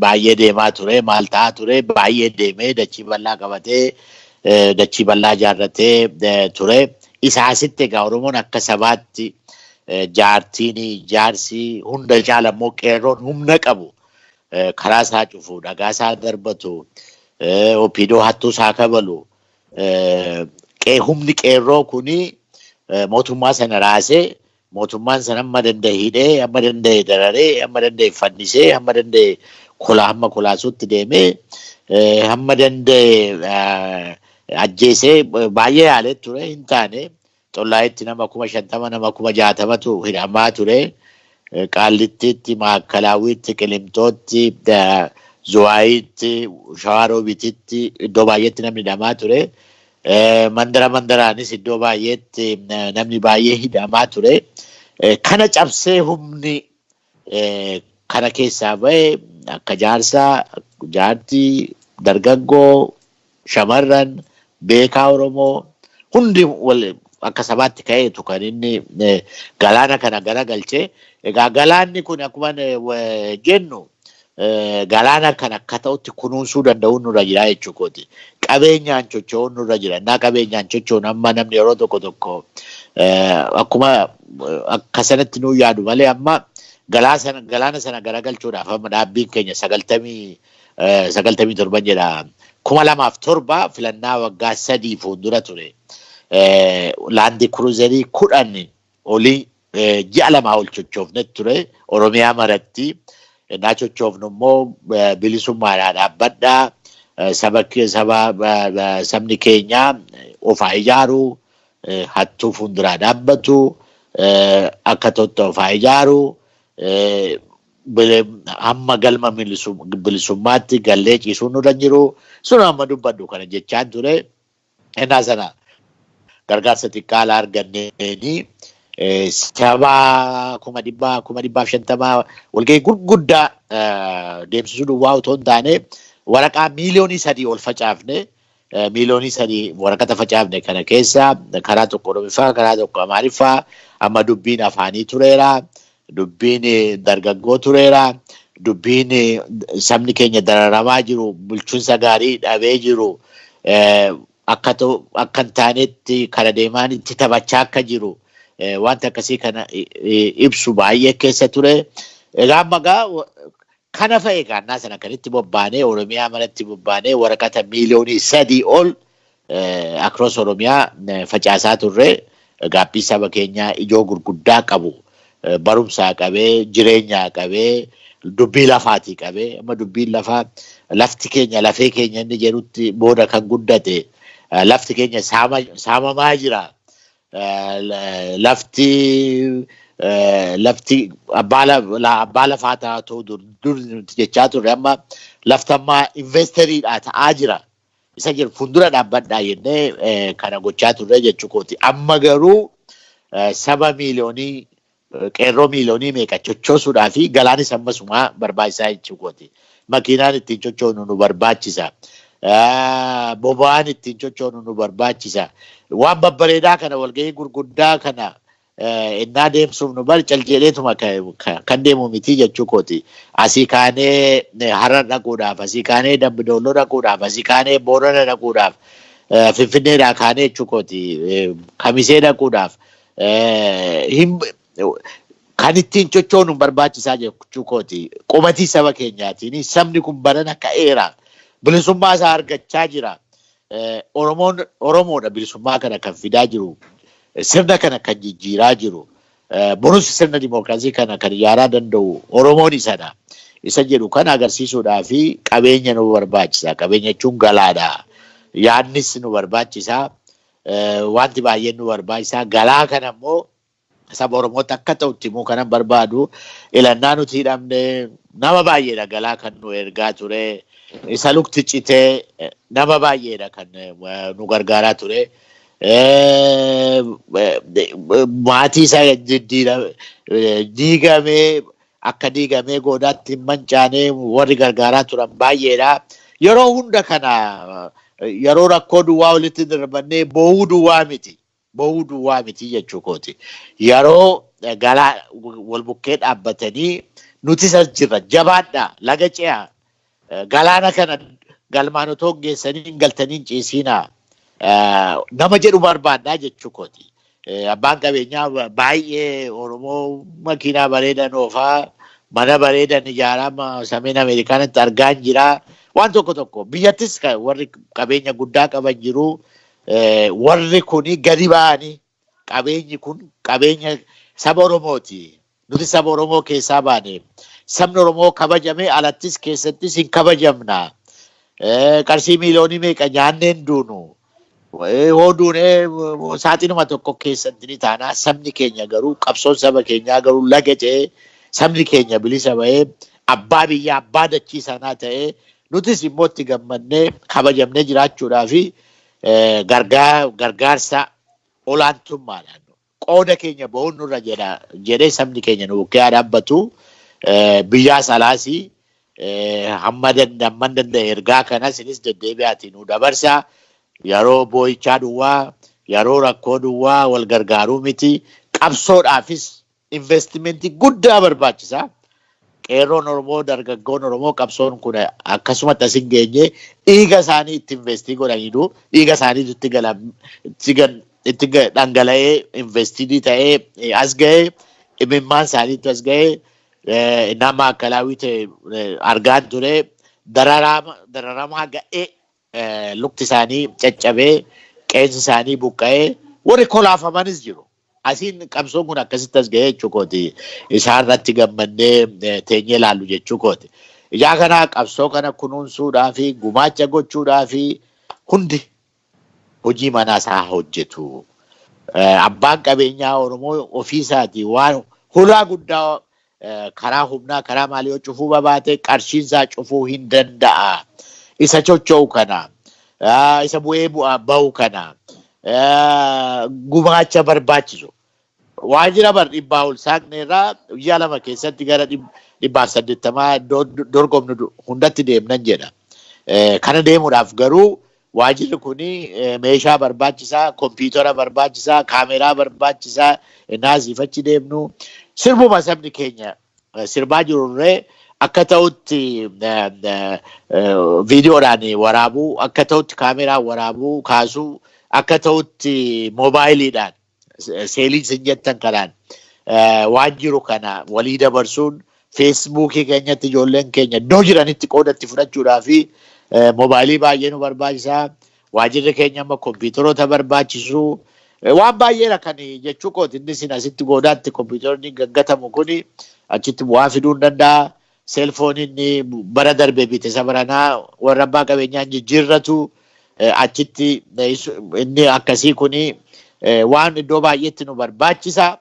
baay'ee deemaa ture maal ta'aa ture baay'ee deemee dachii bal'aa qabatee dachii bal'aa ijaarratee ture. Isaasitti egaa Oromoon akka sabaatti jaartiin jaarsi hunda caala immoo qeerroon humna qabu karaa isaa cufu, dhagaa isaa darbatu, opiidoo hattuu isaa kabalu. Humni qeerroo kuni mootummaa sana raasee mootummaan sana amma danda'e hidhee, amma danda'e dararee, amma danda'e fannisee, amma danda'e kolaa hamma kolaasuutti deemee, hamma danda'e ajjeesee baay'ee yaalee ture hin taane. Xollaayitti nama 50,000 nama 60,000tu hidhamaa ture. Qaallittiitti, Maakkalaawiitti, Qilimtootti, Zuwaayitti, Shawaroobititti iddoo baay'eetti namni hidhamaa ture. Mandara mandaraanis iddoo baay'eetti namni baay'ee hidhamaa ture. Kana cabsee humni kana keessaa ba'e akka jaarsaa, jaartii, dargaggoo, shamarran, beekaa Oromoo hundi akka sabaatti ka'eetu kan inni galaana kana garagalchee. Egaa galaanni kun akkuma jennu galaana kana akka ta'utti kunuunsuu danda'uun nurra jira jechuu kooti. Qabeenyaan socho'uun nurra jira. Innaa qabeenyaan socho'uun amma namni yeroo tokko tokko akkuma akka sanatti nuu yaadu malee amma galaana sana garagalchuudhaaf amma dhaabbiin keenya 97 jedha. 2007 filannaa waggaa 3 fuuldura ture. Laandi kuruuzerii 10 olii ji'a 2 ol sochoofne ture Oromiyaa maratti. Innaa sochoofnu immoo bilisummaadhaa dhaabbadhaa. Sabni keenya ofaa ijaaru, hattuu fuulduraa dhaabbatu, akka totta ofaa ijaaru, hamma galma bilisummaatti gallee ciisuun nurra jiru. Sun amma dubbadhu kana jechaan ture. Innaa sana gargaarsa xiqqaa arganneeni saba 100,000 150,000 walgahii gurguddaa deemsisuu duwwaa otoo hin taane waraqaa miiliyoonii 3 ol facaafne. Miiliyoonii 3 waraqata facaafne kana keessa karaa tokko Oromiffaa, karaa tokko Amaariffaa, amma dubbiin afaanii tureera, dubbiin dargaggoo tureera, dubbiin sabni keenya dararamaa jiru, bulchiinsa gaarii dhabee jiru, akka hin taanetti kana deemaan itti taphachaa akka jiru wanta akkasii kana ibsu baay'ee keessa ture. Egaa amma kana fa'e gaannaa sana kanitti bobbaanee Oromiyaa manatti bobbaanee waraqata miiliyoonii 3 ol across Oromiyaa facaasaa turre. Gaaffii saba keenyaa ijoo gurguddaa qabu barumsaa qabee, jireenyaa qabee, dubbii lafaatii qabee, amma dubbiin lafaa lafti keenya lafee keenya inni jedhutti booda kan guddate lafti keenya saamamaa jira. Lafti abbaa lafaa taatoo dur nuti jechaa turre amma lafti ammaa investeriidhaa ta'aa jira. Isa jiru fuuldura dhaabbadhaa jennee kana gochaa turre jechuu kooti. Amma garuu saba miiliyoonii qeerroo miiliyoonii meeqa sochoosuudhaa fi galaanis ammasumaa barbaachisaa jechuu kooti. Makiinaan ittiin sochoonu nu barbaachisa. Boba'aan ittiin sochoonu nu barbaachisa. Waan babbareedaa kana walgahii gurguddaa kana innaa deemsuuf nu bari caljeeleetuma kan deemu miti jechuu kooti. Asii kaanee Harar dhaquudhaaf, asii kaanee Dambidolloo dhaquudhaaf, asii kaanee Boorana dhaquudhaaf, Finfinneedhaa kaanee jechuu kooti. Kamisee dhaquudhaaf kan ittiin sochoonu barbaachisaa jechuu kooti. Qubatii saba keenyaatiin sabni kun barana ka'eera. Bilisummaa isaa argachaa jira. Oromoon Oromoodha bilisummaa kana kan fidaa jiru. Sirna kana kan jijjiiraa jiru. Borus sirna dimookiraasii kana kan ijaaraa danda'u Oromoon isadha. Isa jedhu kana agarsiisuudhaa fi qabeenya nu barbaachisa. Qabeenya jechuun galaadha. Yaadnis nu barbaachisa. Wanti baay'een nu barbaachisa. Galaa kana immoo saba Oromootti akka ta'utti immoo kanan barbaadu ilannaa nuti hidhamne nama baay'eedha galaa kan nu ergaa ture. Isa lukti citee nama baay'eedha kan nu gargaaraa ture. Maatii isaa diigamee akka diigamee goodaatti hin mancaanee warri gargaaraa turan baay'eedha. Yeroo hunda kana yeroo rakkoo duwwaa walitti darbannee boo'uu duwwaa miti. Boo'uu duwwaa miti jechuu kooti. Yeroo galaa wal bukkee dhaabbatanii nuti as jirra jabaadha laga ce'aa galaana kana galmaan otoo geessanii hin galtanii hin ciisinaa. Nama jedhu barbaaddaa jechuu kooti. Abbaan qabeenyaa baay'ee Oromoo makiinaa bareedan oofaa, mana bareedan ijaaraa sameen Ameerikaanitti argaa jira. Waan tokko tokko biyyattis warri qabeenya guddaa qaban jiru. Warri kuni gadi ba'anii qabeenyi kun qabeenya saba Oromooti. Nuti saba Oromoo keessaa baane. Sabni Oromoo kabajame alattis keessattis hin kabajamna. Qarshii miiliyoonii meeqa nyaanneen duunu. Hoo duunee saaxinuma tokko keessatti ni taana. Sabni keenya garuu, qabsoon saba keenyaa garuu laga ce'ee, sabni keenya bilisa ba'ee, abbaa biyyaa, abbaa dachii sanaa ta'ee, nutis immoo itti gammannee kabajamnee jiraachuudhaa fi gargaarsa olaantummaadhaan qooda keenya ba'uun nurra jedha jedhee sabni keenya nu bukkee haa dhaabbatu. Biyyaas alaasii hamma danda'e ergaa kana isinis deddeebi'aatii nu dabarsa. Yeroo boo'ichaa duwwaa, yeroo rakkoo duwwaa wal gargaaruu miti. Qabsoodhaafis investimentii guddaa barbaachisa. Qeerroon Oromoo, dargaggoon Oromoo qabsoon kun akkasumatti as hin geenye, dhiiga isaanii itti investii godhaniiru. Dhiiga isaanii itti dhangala'ee investii ta'ee as ga'ee, imimmaan isaaniitu as ga'ee, nama akkalaawii ta'e argaan ture, dararamaa ga'ee, lukti isaanii caccabee, qeensi isaanii buqqa'ee, warri kolaafamanis jiru. Asiin qabsoon kun akkasitti as ga'ee jechuu kooti. Isaan irratti gammannee teenyee ilaallu jechuu kooti. Ijaa kana qabsoo kana kunuunsuudhaa fi gumaacha gochuudhaa fi hundi hojii manaa isaa hojjetu. Abbaan qabeenyaa Oromoo ofiisaatii waan hulaa guddaa karaa humnaa, karaa maalii yoo cufuu babaate, qarshiinsaa cufuu hin danda'a. Isa chocho'u kana, isa bu'ee bu'aa bahu kana, gumaacha barbaachisu. Waajjira bar 100 ol saaqneerraa guyyaa 2 keessatti gara 180 iddoo dorgomnu hundatti deemnan jedha. Kana deemuudhaaf garuu waajjirri kuni meeshaa barbaachisaa, kompiitara barbaachisaa, kaameraa barbaachisaa, naasiif achi deemnu. Sirbuma sabni keenya sirbaa jirurree akka ta'utti viidiyoodhaan waraabuu, akka ta'utti kaameraan waraabuu, kaasuu, akka ta'utti moobaayiliidhaan seelii isin jettan kanaan waan jiru kana walii dabarsuun, feesbuukii keenyatti ijoolleen keenya iddoo jiranitti qoodatti fudhachuudhaa fi moobaayilii baay'ee nu barbaachisaa. Waajjirri keenya amma kompiitaroota barbaachisu. Waan baay'eedha kan jechuu kooti. Inni isin asitti goodaatti kompiitaronni gaggatamu kuni achitti bu'aa fiduu hin danda'a. Seelfooniin bara darbe bite isa baranaa warra abbaa qabeenyaan jijjiirratu achitti inni akkasii kuni waan iddoo baay'eetti nu barbaachisa.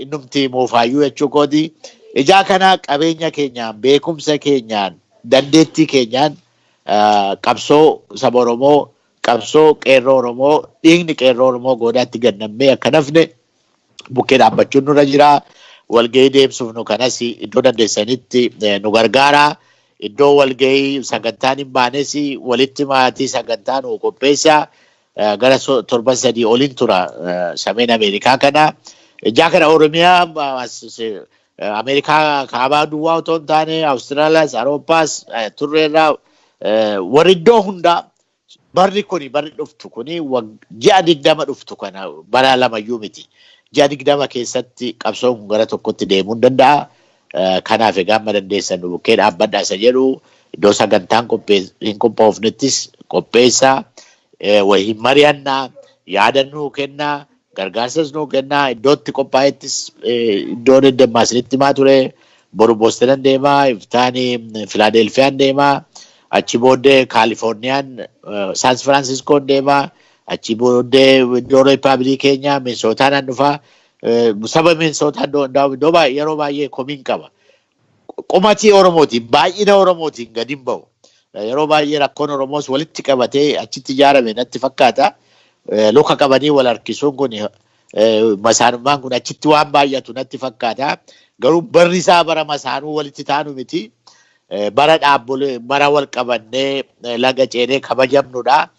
Innumti moofaayyuu jechuu kooti. Ijaa kana qabeenya keenyaan, beekumsa keenyaan, dandeettii keenyaan qabsoo saba Oromoo, qabsoo qeerroo Oromoo, dhiigni qeerroo Oromoo goodaatti gannammee akka nafne bukkee dhaabbachuun nurra jira. Walgahii deemsuuf nu kanas iddoo dandeessanitti nu gargaara. Iddoo walgahii sagantaan hin baanes walitti maatii sagantaa nu qopheessa. Gara torban 3 oliin tura sameen Ameerikaa kana. Ijaa kana Oromiyaa, Ameerikaa kaabaa duwwaa otoo hin taane Awustiraaliyaas, Awurooppaas turreerraa, warri iddoo hundaa barri kuni, barri dhuftu kuni, ji'a 20 dhuftu kana, bara lamayyuu miti. Ji'a 20 keessatti qabsoon kun gara tokkotti deemuu hin danda'a. Kanaaf egaa amma dandeessan nu bukkee dhaabbadhaa isa jedhu, iddoo sagantaan hin qophoofnettis qopheessaa, wayii mari'annaa, yaada nuu kennaa, gargaarsas nuu kennaa, iddootti qophaa'ettis iddoo deddeemaa isinitti himaa ture. Boru Boostonan deemaa, iftaanii Filaadelfiyaan deemaa, achi booddee Kaalifoorniyaan Saan Firaansiskoon deemaa, achi booddee iddoo Riippaabilikii keenya Minisootaan dhufaa. Saba Minisootaa iddoo yeroo baay'ee komiin qaba. Qumatii Oromootiin, baay'ina Oromootiin gadi hin ba'u. Yeroo baay'ee rakkoon Oromoos walitti qabatee achitti ijaarame natti fakkaata. Luka qabanii wal harkisuun kun, masaanummaan kun achitti waan baay'atu natti fakkaata. Garuu barri isaa bara masaanuu walitti taanu miti. Bara dhaabbolee, bara wal qabannee laga ceenee kabajamnudha.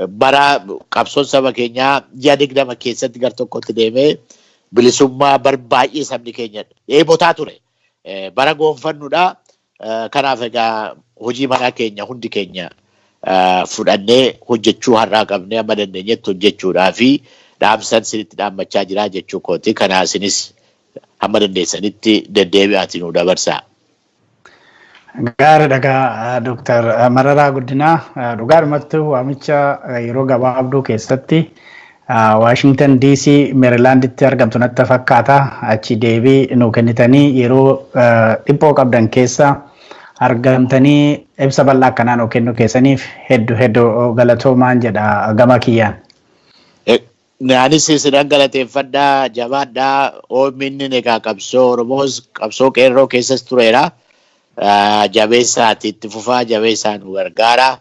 Bara qabsoon saba keenyaa ji'a 20 keessatti gar tokkotti deemee bilisummaa bar baay'ee sabni keenya dheebotaa ture. Bara goonfannudha. Kanaaf egaa hojii manaa keenya hundi keenya Fudhannee hojjechuu har'aa qabnee amma dandeenyetti hojjechuudhaa fi dhaamsan sinitti dhaammachaa jira jechuu kooti. Kana isinis hamma dandeessanitti deddeebi'aatii nu dabarsaa. Gaarii dhagaa, Dooktar Mararaa Guddinaa, dhugaadhumatti waamicha yeroo gabaabduu keessatti Waashingtan DC Meerilaanditti argamtu natti fakkaata. Achi deebii nu kennitanii yeroo dhiphoo qabdan keessa argamtanii ibsa bal'aa akkanaa nu kennu keessaniif hedduu hedduu galatoomaan jedha gama kiyyaan. Anis isinan galateeffadhaa, jabaadhaa. OMN egaa qabsoo Oromoos qabsoo qeerroo keessas tureera. Jabeessaati itti fufaa, jabeessaa nu gargaara.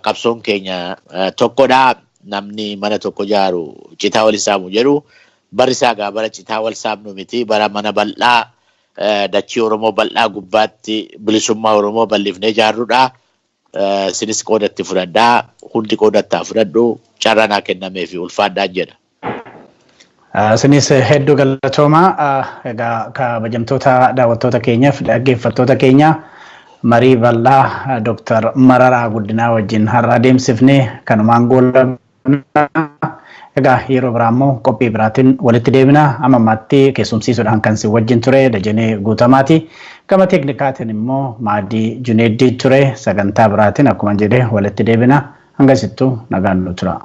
Qabsoon keenya tokkodha. Namni mana tokko ijaaru citaa wal saamu jedhu, barri isaa gaa bara citaa wal saamnu miti, bara mana bal'aa dachii Oromoo bal'aa gubbaatti bilisummaa Oromoo bal'ifnee ijaarrudha. Isinis qoodatti fudhadhaa, hundi qoodattaa fudhadhu, carraa naa kennamee fi ulfaadhaan jedha. Isinis hedduu galatoomaa. Egaa kabajamtoota daawwattoota keenyaaf dhaggeeffattoota keenya, marii bal'aa Dooktar Mararaa Guddinaa wajjin har'a adeemsifne kanumaan goolabna. Egaa yeroo biraa immoo qophii biraatiin walitti deebina. Amma ammaatti keessumsiisuudhaan kan si wajjin ture Dajanee Guutamaati. Gama teeknikaatiin immoo Maadii Juneeddii ture. Sagantaa biraatiin akkuma jedhe walitti deebina. Hangasittuu nagaan nu tura.